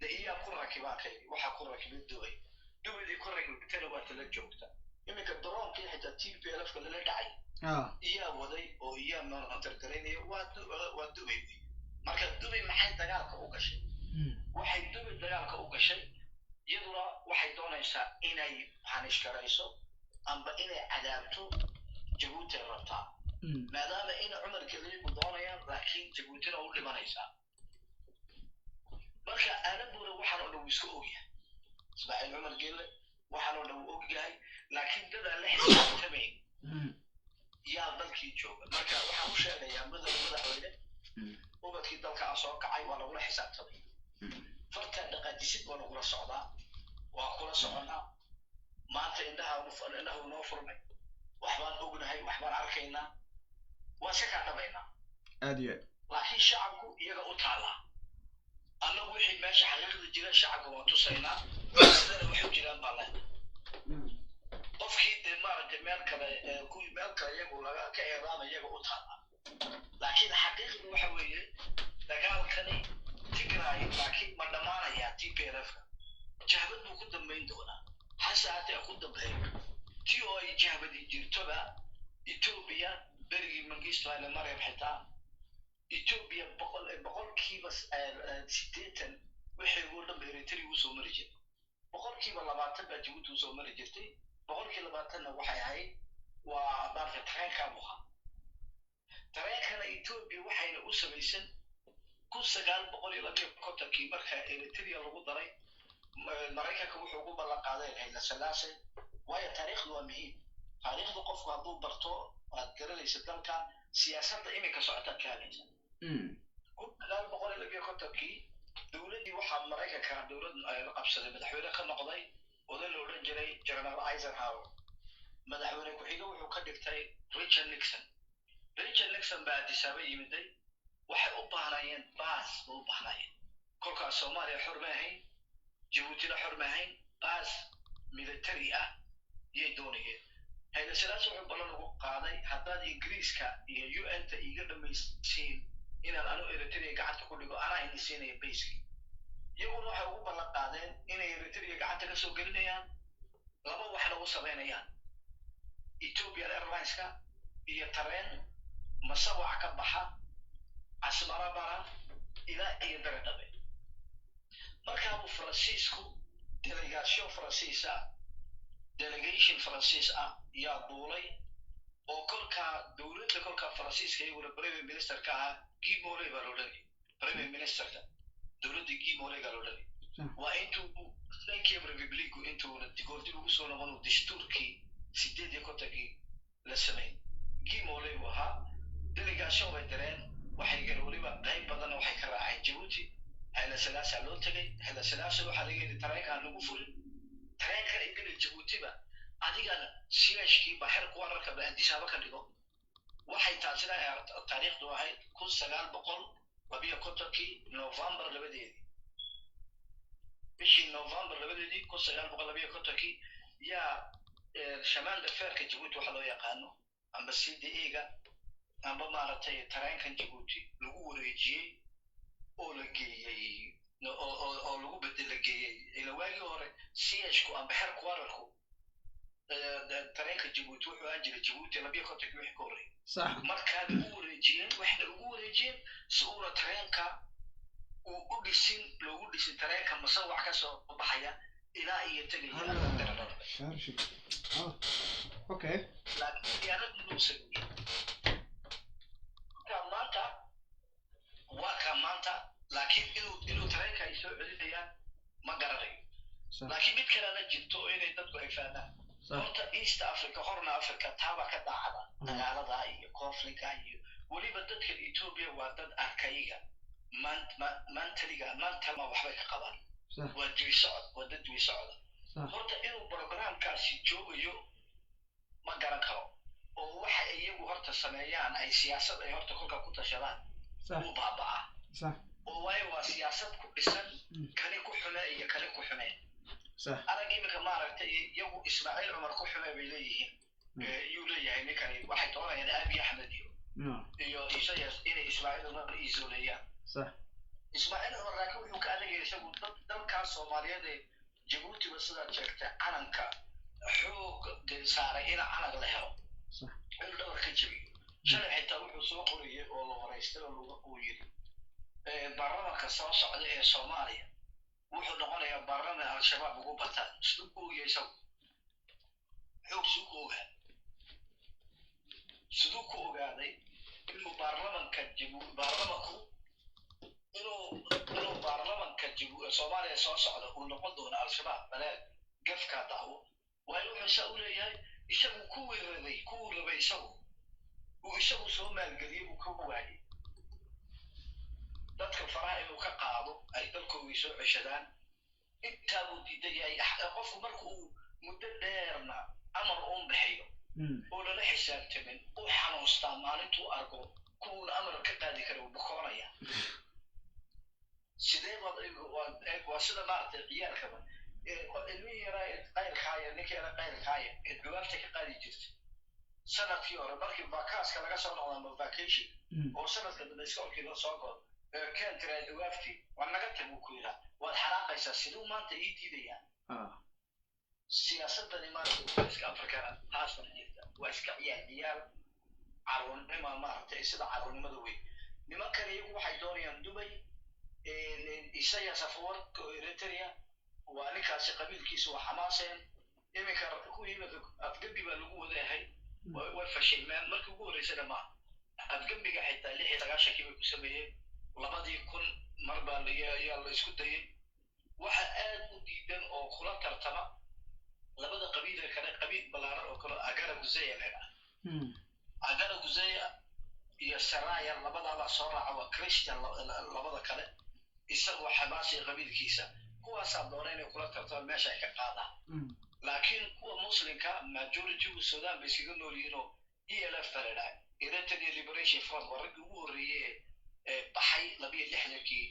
De iyaa ku rakibaan kay? Waxaa ku rakibay Dubay. Dubaydii ku rakibtana waa tala joogta iminka droonkii xitaa TPLF ka lala dhacay iyaa waday oo iyaa monitor garaynaya? Waa Dubay wey. Marka Dubay maxay dagaalka u gashay? Waxay Dubay dagaalka u gashay, iyaduna waxay doonaysaa inay punish garayso amba inay cadaabto Jabuuti ay rabtaa, maadaama ina Cumar Geliigu doonayaan, laakiin Jabuutina u dhimanaysaa. Marka Aanabuna waxaan oo dhan wuu iska ogyahay, Ismaaciil Cumar Gelle waxaan oo dhan wuu ogyahay, laakiin dad aan la xisaabtamayn yaa dalkii jooga. Marka waxaan u sheegayaa mudane madaxweyne, ubadkii dalka a soo kacay waa lagula xisaabtamay. Fartaa dhaqaajisid waa lagula socdaa, waa kula soconaa. Maanta indhaha indhahu noo furmay, waxbaan ognahay, waxbaan arkaynaa, waan iska kaa dhabaynaa. Aad iyo aad. Laakiin shacabku iyaga u taallaa. Annagu wixii meesha xaqiiqda jira shacabka waan tusaynaa, sidana waxay u jiraan baa leh. Qofkii dee maaragtay meel kale, kuwii meel kale iyagu laga ka eedaama, iyaga u taallaa. Laakiin xaqiiqdu waxa weeye dagaalkani Tigray laakiin ma dhammaanayaa? TPLF ka jahbad buu ku dambayn doonaa. Hase haatee ku dambeeyo tii oo ay jahbadi jirtoba, Ethiopia berigii Mangisto Haile Mariam xitaa Ethiopia 80% wixii ugu dhan ba Eritrea usoo mari jiray, 20% baa Jabuuti usoo mari jirtay, 20%-na waxay ahayd waa maaragtay tareenkaa buu ahaa. Tareenkana Ethiopia waxayna u samaysan 1952-kii marka Eritrea lagu daray, Maraykanka wuxuu ugu ballan qaaday Hayle Salaase. Waayo, taariikhdu waa muhiim. Taariikhdu qofku hadduu barto, aad garanaysa dalka siyaasadda iminka socotaad ka hadlaysa. 1952-kii dowladdii waxaa Maraykanka dowlad la qabsaday, madaxweyne ka noqday oday la odhan jiray General Eisenhower. Madaxweyne ku-xige wuxuu ka dhigtay Richard Nixon. Richard Nixon baa Addis Ababa yimiday. Waxay u baahnayeen base ba u baahnayeen. Kolkaas Soomaaliya xor ma ahayn, Jabuutina xor ma ahayn, base military ah yay doonayeen. Hayle Salaase wuxuu ballan ugu qaaday, haddaad Ingiriiska iyo UN-ta iiga dhamaysiin inaan anu Eritrea gacanta ku dhigo, anaa ini siinaya baseki. Iyaguna waxay ugu ballan qaadeen inay Eritrea gacanta ka soo gelinayaan, laba waxna u samaynayaan: Ethiopian Airlineska iyo tareen Masawac ka baxa, Asmara bara ilaa iyo Daredhabe. Markaabuu Faransiisku delegation Faransiis ah, delegation Faransiis ah yaa duulay, oo kolkaa dowladda kolkaa Faransiiska iyaguna premier minister ka ahaa Guy Molay baa loo dhanayay. Premier ministerka dowladda Guy Molay gaa loo dhanayay. Waa intuu Cinquième République intuuna goordib ugu soo noqon dastuurkii 58-kii la sameeyey, Guy Molay buu ahaa. Delegation bay direen, waxay galeen weliba qayb badanna waxay ka raaceen Jabuuti. Hayle Salaasa loo tegay. Hayle Salaasa waxaa laga yidhi tareenkaan lagu furin, tareenkan ingeli Jabuutiba adigana siyaashkii ba xer kuwa rarka ba Addis Ababa ka dhigo. Waxay taasina taariikhdu ahayd 1952-kii November 2-deedii, bishii November 2-deedii 1952-kii yaa chemin de ferka Jabuuti waxa loo yaqaano amba CDA-ga amba maaragtay tareenkan Jabuuti lagu wareejiyey oo la geeyey oo lagu bedel la geeyey. Ila waagii hore ch amba xer kuwararku tareenka Jabuuti wuxuu ahaan jiray Jabuuti 52-kii wixii ka horreeyey. Markaa ugu wareejiyeen, waxna ugu wareejiyeen si uuna tareenka uu u dhisin, loogu dhisin tareenka Masawac ka soo baxaya. Ilaa iyo tegaya. Sharshi. Ah, okay. Laakiin diyaaradii buu sameeyey. Ka maanta waa ka maanta, laakiin inuu tareenka ay soo celinayaan ma garanayo. Laakiin mid kalena jirto oo inay dadku ay fahmaan horta East Africa, Horna Africa, taabaa ka daacada dagaalada iyo conflictka iyo weliba dadkan Ethiopia waa dad arkayga mantaliga mantalma waxbay ka qabaan. Waa dibi socod, waa dad dibi socda. Horta inuu programkaasi joogayo ma garan karo, oo waxa iyagu horta sameeyaan ay siyaasad ay horta kolka ku tashadaan wuu baaba'aa, oo waayo waa siyaasad ku dhisan kani ku xume iyo kani ku xume. Arag iminka maaragtay iyagu Ismaaciil Cumar ku xume bay leeyihiin. Yuu leeyahay ninkani waxay doonayaan Aabi Axmed iyo Isayas inay Ismaaciil Cumar isoleeyaan. Ismaaciil Cumar laakiin wuxuu ka adagaya isagu dad dalkaas Soomaaliyeed ee Jabuutiba sidaad sheegtay calanka xoog saaray in calan la helo inuu dhabar ka jabiyo. Shalay xitaa wuxuu soo qorayay oo la waraystay oo lagu uu yidhi baarlamanka soo socda ee Soomaaliya wuxuu noqonayaa baarlaman Al-Shabaab ugu bataan. Siduu ku ogyahay isagu? Xoog siduu ku ogaa? Siduu ku ogaaday inuu baarlamanka Jabu baarlamanku inuu baarlamanka Jabu Soomaaliya soo socda uu noqon doono Al-Shabaab? Baleed gafkaa dacwo waayo wuxuu saa u leeyahay isagu kuwii rabay, kuwuu rabay isagu uu isagu soo maalgeliyey buu ka waayey dadka faraha inuu ka qaado ay dalkoogii soo ceshadaan. Intaa buu diidan yahay. Qofku marka uu muddo dheerna amar uun bixiyo oo lala xisaabtamin, u xanuustaa maalintuu arko kuwuuna amar ka qaadi kara, uu bukoonaya. Sidee baad waa sida maaragtay ciyaalkaba ilmihii yaraa ee qayrkaaya, ninka yara qayrkaaya ee duwaafta ka qaadi jirtay sanadkii hore markii vakaaska laga soo noqdo ama vacation oo sanadka dambe iskoolkii la soo godo, keen tiraa duwaaftii waa naga tag buu ku yidhaa, waad xanaaqaysaa. Siduu maanta ii diidayaa? Siyaasadani maaragtay iska Afrikana taasna jirta waa iska ciyaar ciyaar caruurnima maaragtay, sida caruurnimada weyn. Nimankan iyagu waxay doonayaan Dubay. Isaias Afwerki oo Eritrea waa ninkaasi qabiilkiisu waa xamaaseen. Iminka kuwii iminka afgembi baa lagu wadayahay, way fashilmeen markii ugu horreysana maaha afgembiga. Xitaa 96-kii bay ku sameeyeen, 2000 mar baa yaa la isku dayay. Waxa aad u diidan oo kula tartama labada qabiil ee kale, qabiil ballaaran oo kale Agara Guzeya la yidhaha, Agara Guzeya iyo Saraya labadaabaa soo raaca, waa Christian labada kale, isagoo xamaasiya qabiilkiisa kuwaasaa doona inay kula tartamaan meesha ay ka qaadaan. Laakiin kuwa muslimka majoritygu Sudan bay iskaga nool yihiin oo ELF baa la yidhaha, Eritrea Liberation Front, waa raggii ugu horreeyey ee baxay 62-kii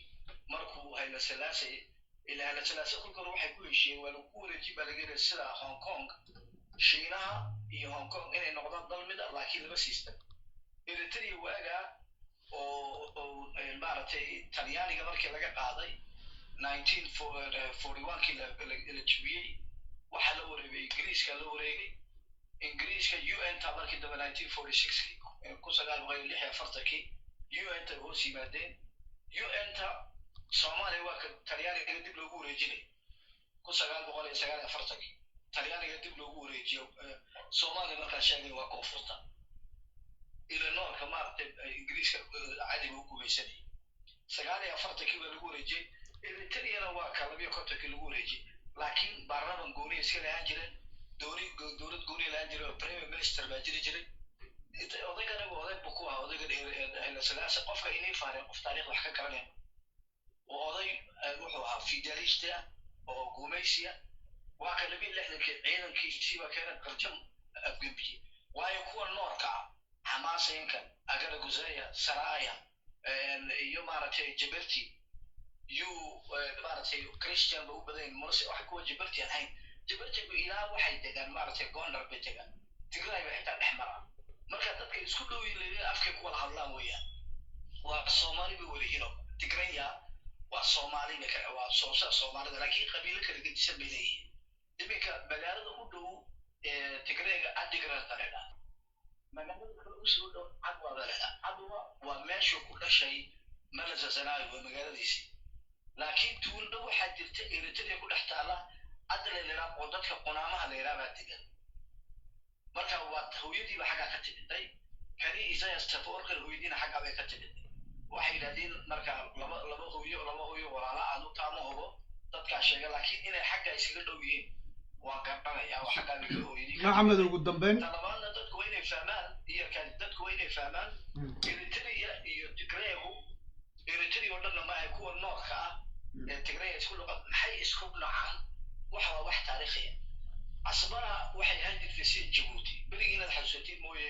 markuu Haile Selassie. Ilaa Haile Selassie kolka hore waxay ku heshiiyeen waa lagu wareejin baa laga yidhi sida Hong Kong, Shiinaha iyo Hong Kong inay noqdaan dal mid ah laakiin laba system. Eritrea waagaa oo maaragtay Talyaaniga markii laga qaaday 1941-kii la jebiyey, waxaa la wareegay Ingiriiska, la wareegay Ingiriiska UN ta markii dambe 1946-kii, 1946-kii UN ta hoos yimaadeen. UN ta Soomaaliya waa ka Talyaaniga dib loogu wareejinay 1949-kii, Talyaaniga dib loogu wareejiyo Soomaaliya. Markaa sheegay waa koonfurta ila noorka maaragtay Ingiriiska cadiga u gumaysanayay. 49-kii baa lagu wareejiyey. Eritreana waa ka 52-kii lagu wareejiyey, laakiin baarlaman gooniya iska lahaan jireen, dooni dowlad gooniya lahaan jiray oo premier minister baa jiri jiray. Odaygana waa oday buu ku ahaa odayga Haile Selassie. Qofka inii faareen qof taariikh wax ka garanaya oo oday wuxuu ahaa federalist ah oo gumaysiya. Waa ka 62-kii ciidankiisii baa keenay qarjam afgembiyey, waayo kuwa noorka ah xamaaseenka Agara Guzeya, Saraya iyo maaragtay Jaberti yuu maaragtay Christian ba u badan yahin mursi waxay kuwa Jaberti aan ahayn. Jabertigu ilaa waxay degaan maaragtay Gondar bay degaan, Tigray bay xitaa dhex maraan. Marka dadka isku dhow yihiin afkay ku wada hadlaan weeyaan, waa Soomaali bay wada yihiin oo Tigraya waa Soomaali bay kale, waa soosa Soomaalida, laakiin qabiilo kala gedisan bay leeyihiin. Iminka magaalada u dhow Tigrayga Adigrat baa la idhaha, magaalada kale usoo dhow Cadwa baa la idhaha. Cadwa waa meeshuu ku dhashay Meles Zenawi, waa magaaladiisii. Laakiin tuulo waxaa jirta Eritrea ku dhex taala Adale la yidhaha oo dadka qunaamaha la yidhaha baa degan. Marka waa hooyadiiba xaggaa ka timiday. Kani Isaias Safoorkan hooyadiina xaggaa bay ka timiday, waxay yidhahdeen. Marka laba hooyo walaala aanu taama hubo dadkaa sheega, laakiin inay xaggaa iskaga dhow yihiin waan garanaya oo xaggaa bay ka hooyadii ka. Maxamed, ugu dambeyn. Talabaadna, dadku waa inay fahmaan iyo kan dadku waa inay fahmaan Eritrea iyo Tigreegu. Eritrea oo dhanna maaha, kuwa noorka ah ee Tigreega isku luqad maxay isku nacaan? Waxa waa wax taariikhiya. Asmara waxay ahaan jirtay sida Jabuuti berigii, inaad xasuusatiin mooye.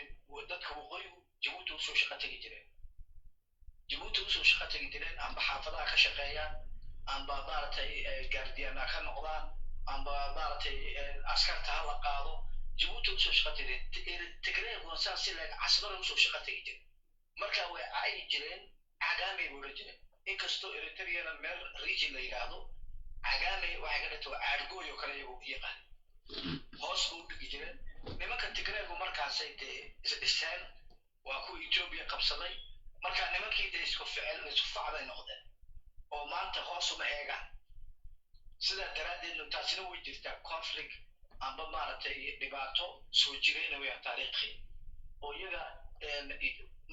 Dadka waqooyigu Jabuuti usoo shaqo tegi jireen, Jabuuti usoo shaqo tegi jireen, amba xaafadaha ka shaqeeyaan, amba maaragtay gaardiyaana ka noqdaan, amba maaragtay askarta ha la qaado. Jabuuti usoo shaqo tegi. Tigreeguna saas si leeg Asmara usoo shaqo tegi jireen. Marka way cayi jireen, Cagaamay bay odhan jireen, inkastoo Eritreana meel region la yidhaahdo Cagaamay waxay ka dhigtay waa caargooy oo kale iyagu yaqaan, hoos buu u dhigi jireen nimanka Tigreegu. Markaasay dee isdhiseen, waa kuwa Ethiopia qabsaday. Marka nimankii dee isku ficil isku fac bay noqdeen oo maanta hoos uma eegaan. Sidaa daraaddeedna taasina way jirtaa, conflict amba maaragtay dhibaato soo jirayna wayaan taariikhi oo iyaga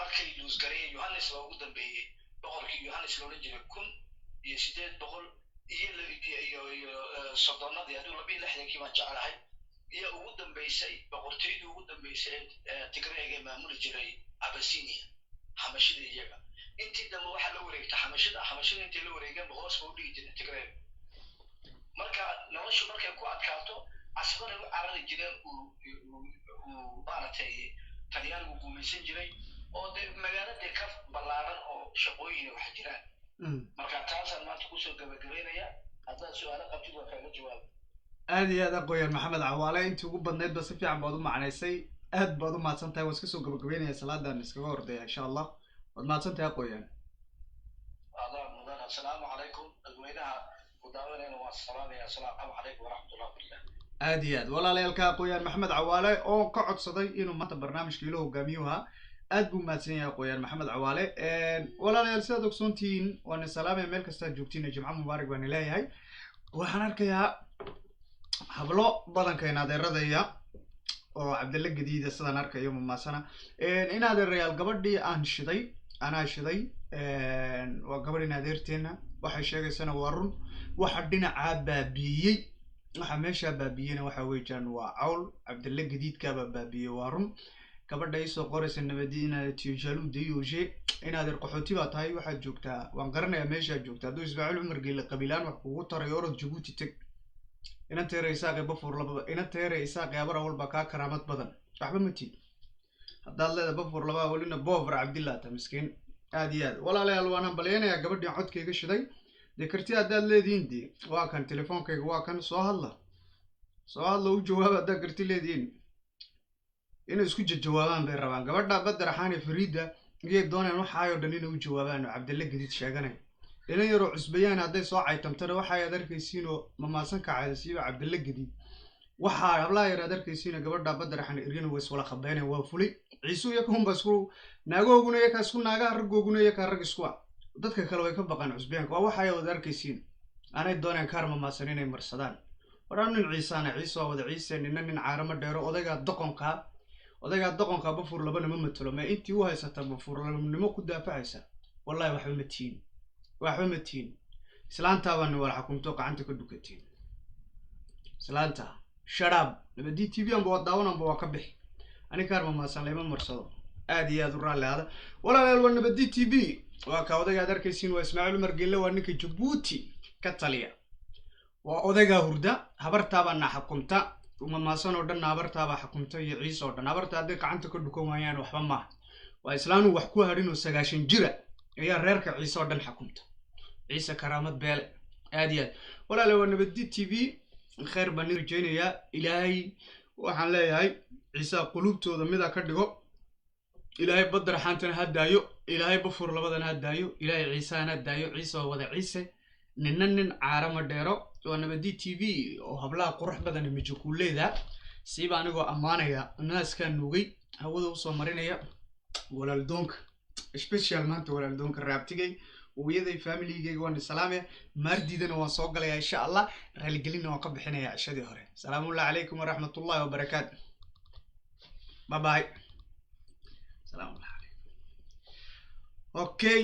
markay luusgareeyeen. Yohannes baa ugu dambeeyey, boqorkii Yohannes loolan jiray, 1800 iyo soddonadii aduu 62-kii baan jeclahay, iyo ugu dambeysay boqortooyadii ugu dambeysay ee Tigreega ee maamuli jiray Abyssinia, Xamashida. Iyaga intii dambe waxaa la wareegta Xamashida. Xamashida intay la wareegeenba hoos ba u dhigi jireen Tigreega. Marka noloshu markay ku adkaato Asmaray u carari jireen, uu maaragtay Talyaanigu gumaysan jiray, oo dee magaaladii ka ballaaran oo shaqooyin wax jiraan. Marka taasaan maanta kusoo gabagabaynaya. Haddaad su-aalo qabtid waa kaaga jawaaba. Aad iyo aad, aqooyaan Maxamed Cawaale, intii ugu badnaydba si fiican baad u macnaysay. Aad baad u mahadsan tahay. Waan iska soo gabagabeynaya, salaadan iskaga ordaya insha Allah. Waad mahadsan tahay, aqooyaan. Adaa mudan. Assalaamu calaykum. Dadweynaha ku daawanayna waan salaamaya. Assalaamu calaykum waraxmatullahi wabarakatu. Aad iyo aad, walaalayaalka, aqooyaan Maxamed Cawaale oo ka codsaday inuu maanta barnaamijka ilo hogaamiyuha. Aad buu mahadsan yahay aqooyaan Maxamed Cawaale. Walaalayaal, sidaad ogsoontihiin, waana salaamaya meel kastaad joogtiin. Jimco mubaarak baan leeyahay. Waxaan arkayaa hablo badanka in adeeradaya oo Cabdalla Gadiida sidaan arkayo mamaasana. In adeerayaal, gabadhii aan shiday, anaa shiday, waa gabadh in adeerteena. Waxay sheegaysana waa run. Waxa dhinacaa baabiiyey, waxa meeshaa baabiiyeyna waxa weeyaan waa Cawl Cabdalla Gadiidkaabaa baabiiyey, waa run. Gabadha iisoo qoraysa nabadi inaad tijalu dayoje, in adeer qaxooti baa tahay. Waxaad joogtaa waan garanayaa meeshaad joogtaa. Hadduu Ismaaciil Cumar Geele qabiilaan wax kugu tarayo, orod Jabuuti teg. Inanteere Isaaqe Bafuur lababa, inanteere Isaaqe Abara walba kaa karaamad badan. Waxba ma tiid haddaad leeda Bafuur labaa welina boofar Cabdillah ta miskiin. Aad iyo aad, walaalayaal, waan hambalyaynayaa gabadhii codkayga shiday. Dee karti haddaad leedihiin, dee waa kan telefoonkayga, waa kan, soo hadla, soo hadla, u jawaaba haddaad karti leedihiin. Inay isku jawaabaan bay rabaan gabadha Badaraxaane Fariida iyay doonayaan waxaayoo dhan inay u jawaabaan oo Cabdalla Gadiid sheeganaya. Inan yaroo cusbayaan hadday soo caytamtana waxay aad arkaysiinoo mamaasan kacayda siiba Cabdalla Gadiid. Waxaa hablaha yar aad arkaysiinoo gabadha Badaraxan eryana way iswala khabeynaya. Waa fulay Ciisu iyaka isku naagahooguna, iyakaa isku naagaha, raggooguna iyakaa rag isku ah. Dadka kale way ka baqaan cusbayaanka. Waa waxay wada arkaysiin aanay doonayaan kaar mamaasan inay marsadaan. Waraa nin Ciisaana, Ciise waa wada Ciise. Nina nin caaramo dheero. Odaygaa doqonkaa, odaygaa doqonkaa Bafuur labana ma matalo. Ma intii u haysata bafuurnimo ku daafacaysa? Wallahi waxba ma tihiin, waxba ma tihiin. Islaantaabaana wala xukumto, gacanta ka dukatiin islaanta. Sharaab nabadii TV anba waa daawan anba waa ka bixi. Ani kaar mamaasan layma marsado. Aad iyo aad u raalli aada, walaalayaal. Waa Nabadi TV. Waa kaa odayga aad arkaysiin, waa Ismaaciil Cumar Gelle, waa ninka Jabuuti ka taliya, waa odaygaa hurda. Habartaabaana xukumta, mamaasan oo dhanna habartaabaa xukumta iyo Ciise oo dhan. Habarta hadday gacanta ka dhukan waayaan waxba maaha. Waa islaanu wax ku hadhin oo 90 jira ayaa reerka Ciise oo dhan xukumta. Ciise karaamad beele. Aad iyo aad, walaale, waa Nabadi TV. Khayr baan rajaynayaa. Ilaahay waxaan leeyahay Ciisaha quluubtooda mida ka dhigo. Ilaahay Badaraxaantana ha daayo, Ilaahay Bafuur labadana ha daayo, Ilaahay Ciisahana ha daayo. Ciise waa wada Ciise, nina nin caarama dheero. Waa Nabadi TV oo hablaha qurux badan mijakuuleeda siiba anigoo ammaanaya, naaskaa nuugay hawada usoo marinaya walaaldoonka special maanta, walaaldoonka raabtigay. Hooyaday, familigeyga waan salaamaya. Maardiidana waan soo galayaa insha Allah, raaligelinna waan ka bixinayaa cishadii hore. Salaamullahi calaykum waraxmatullahi wabarakaatu. Bye bye. Salaamullahi calaykum. Okay.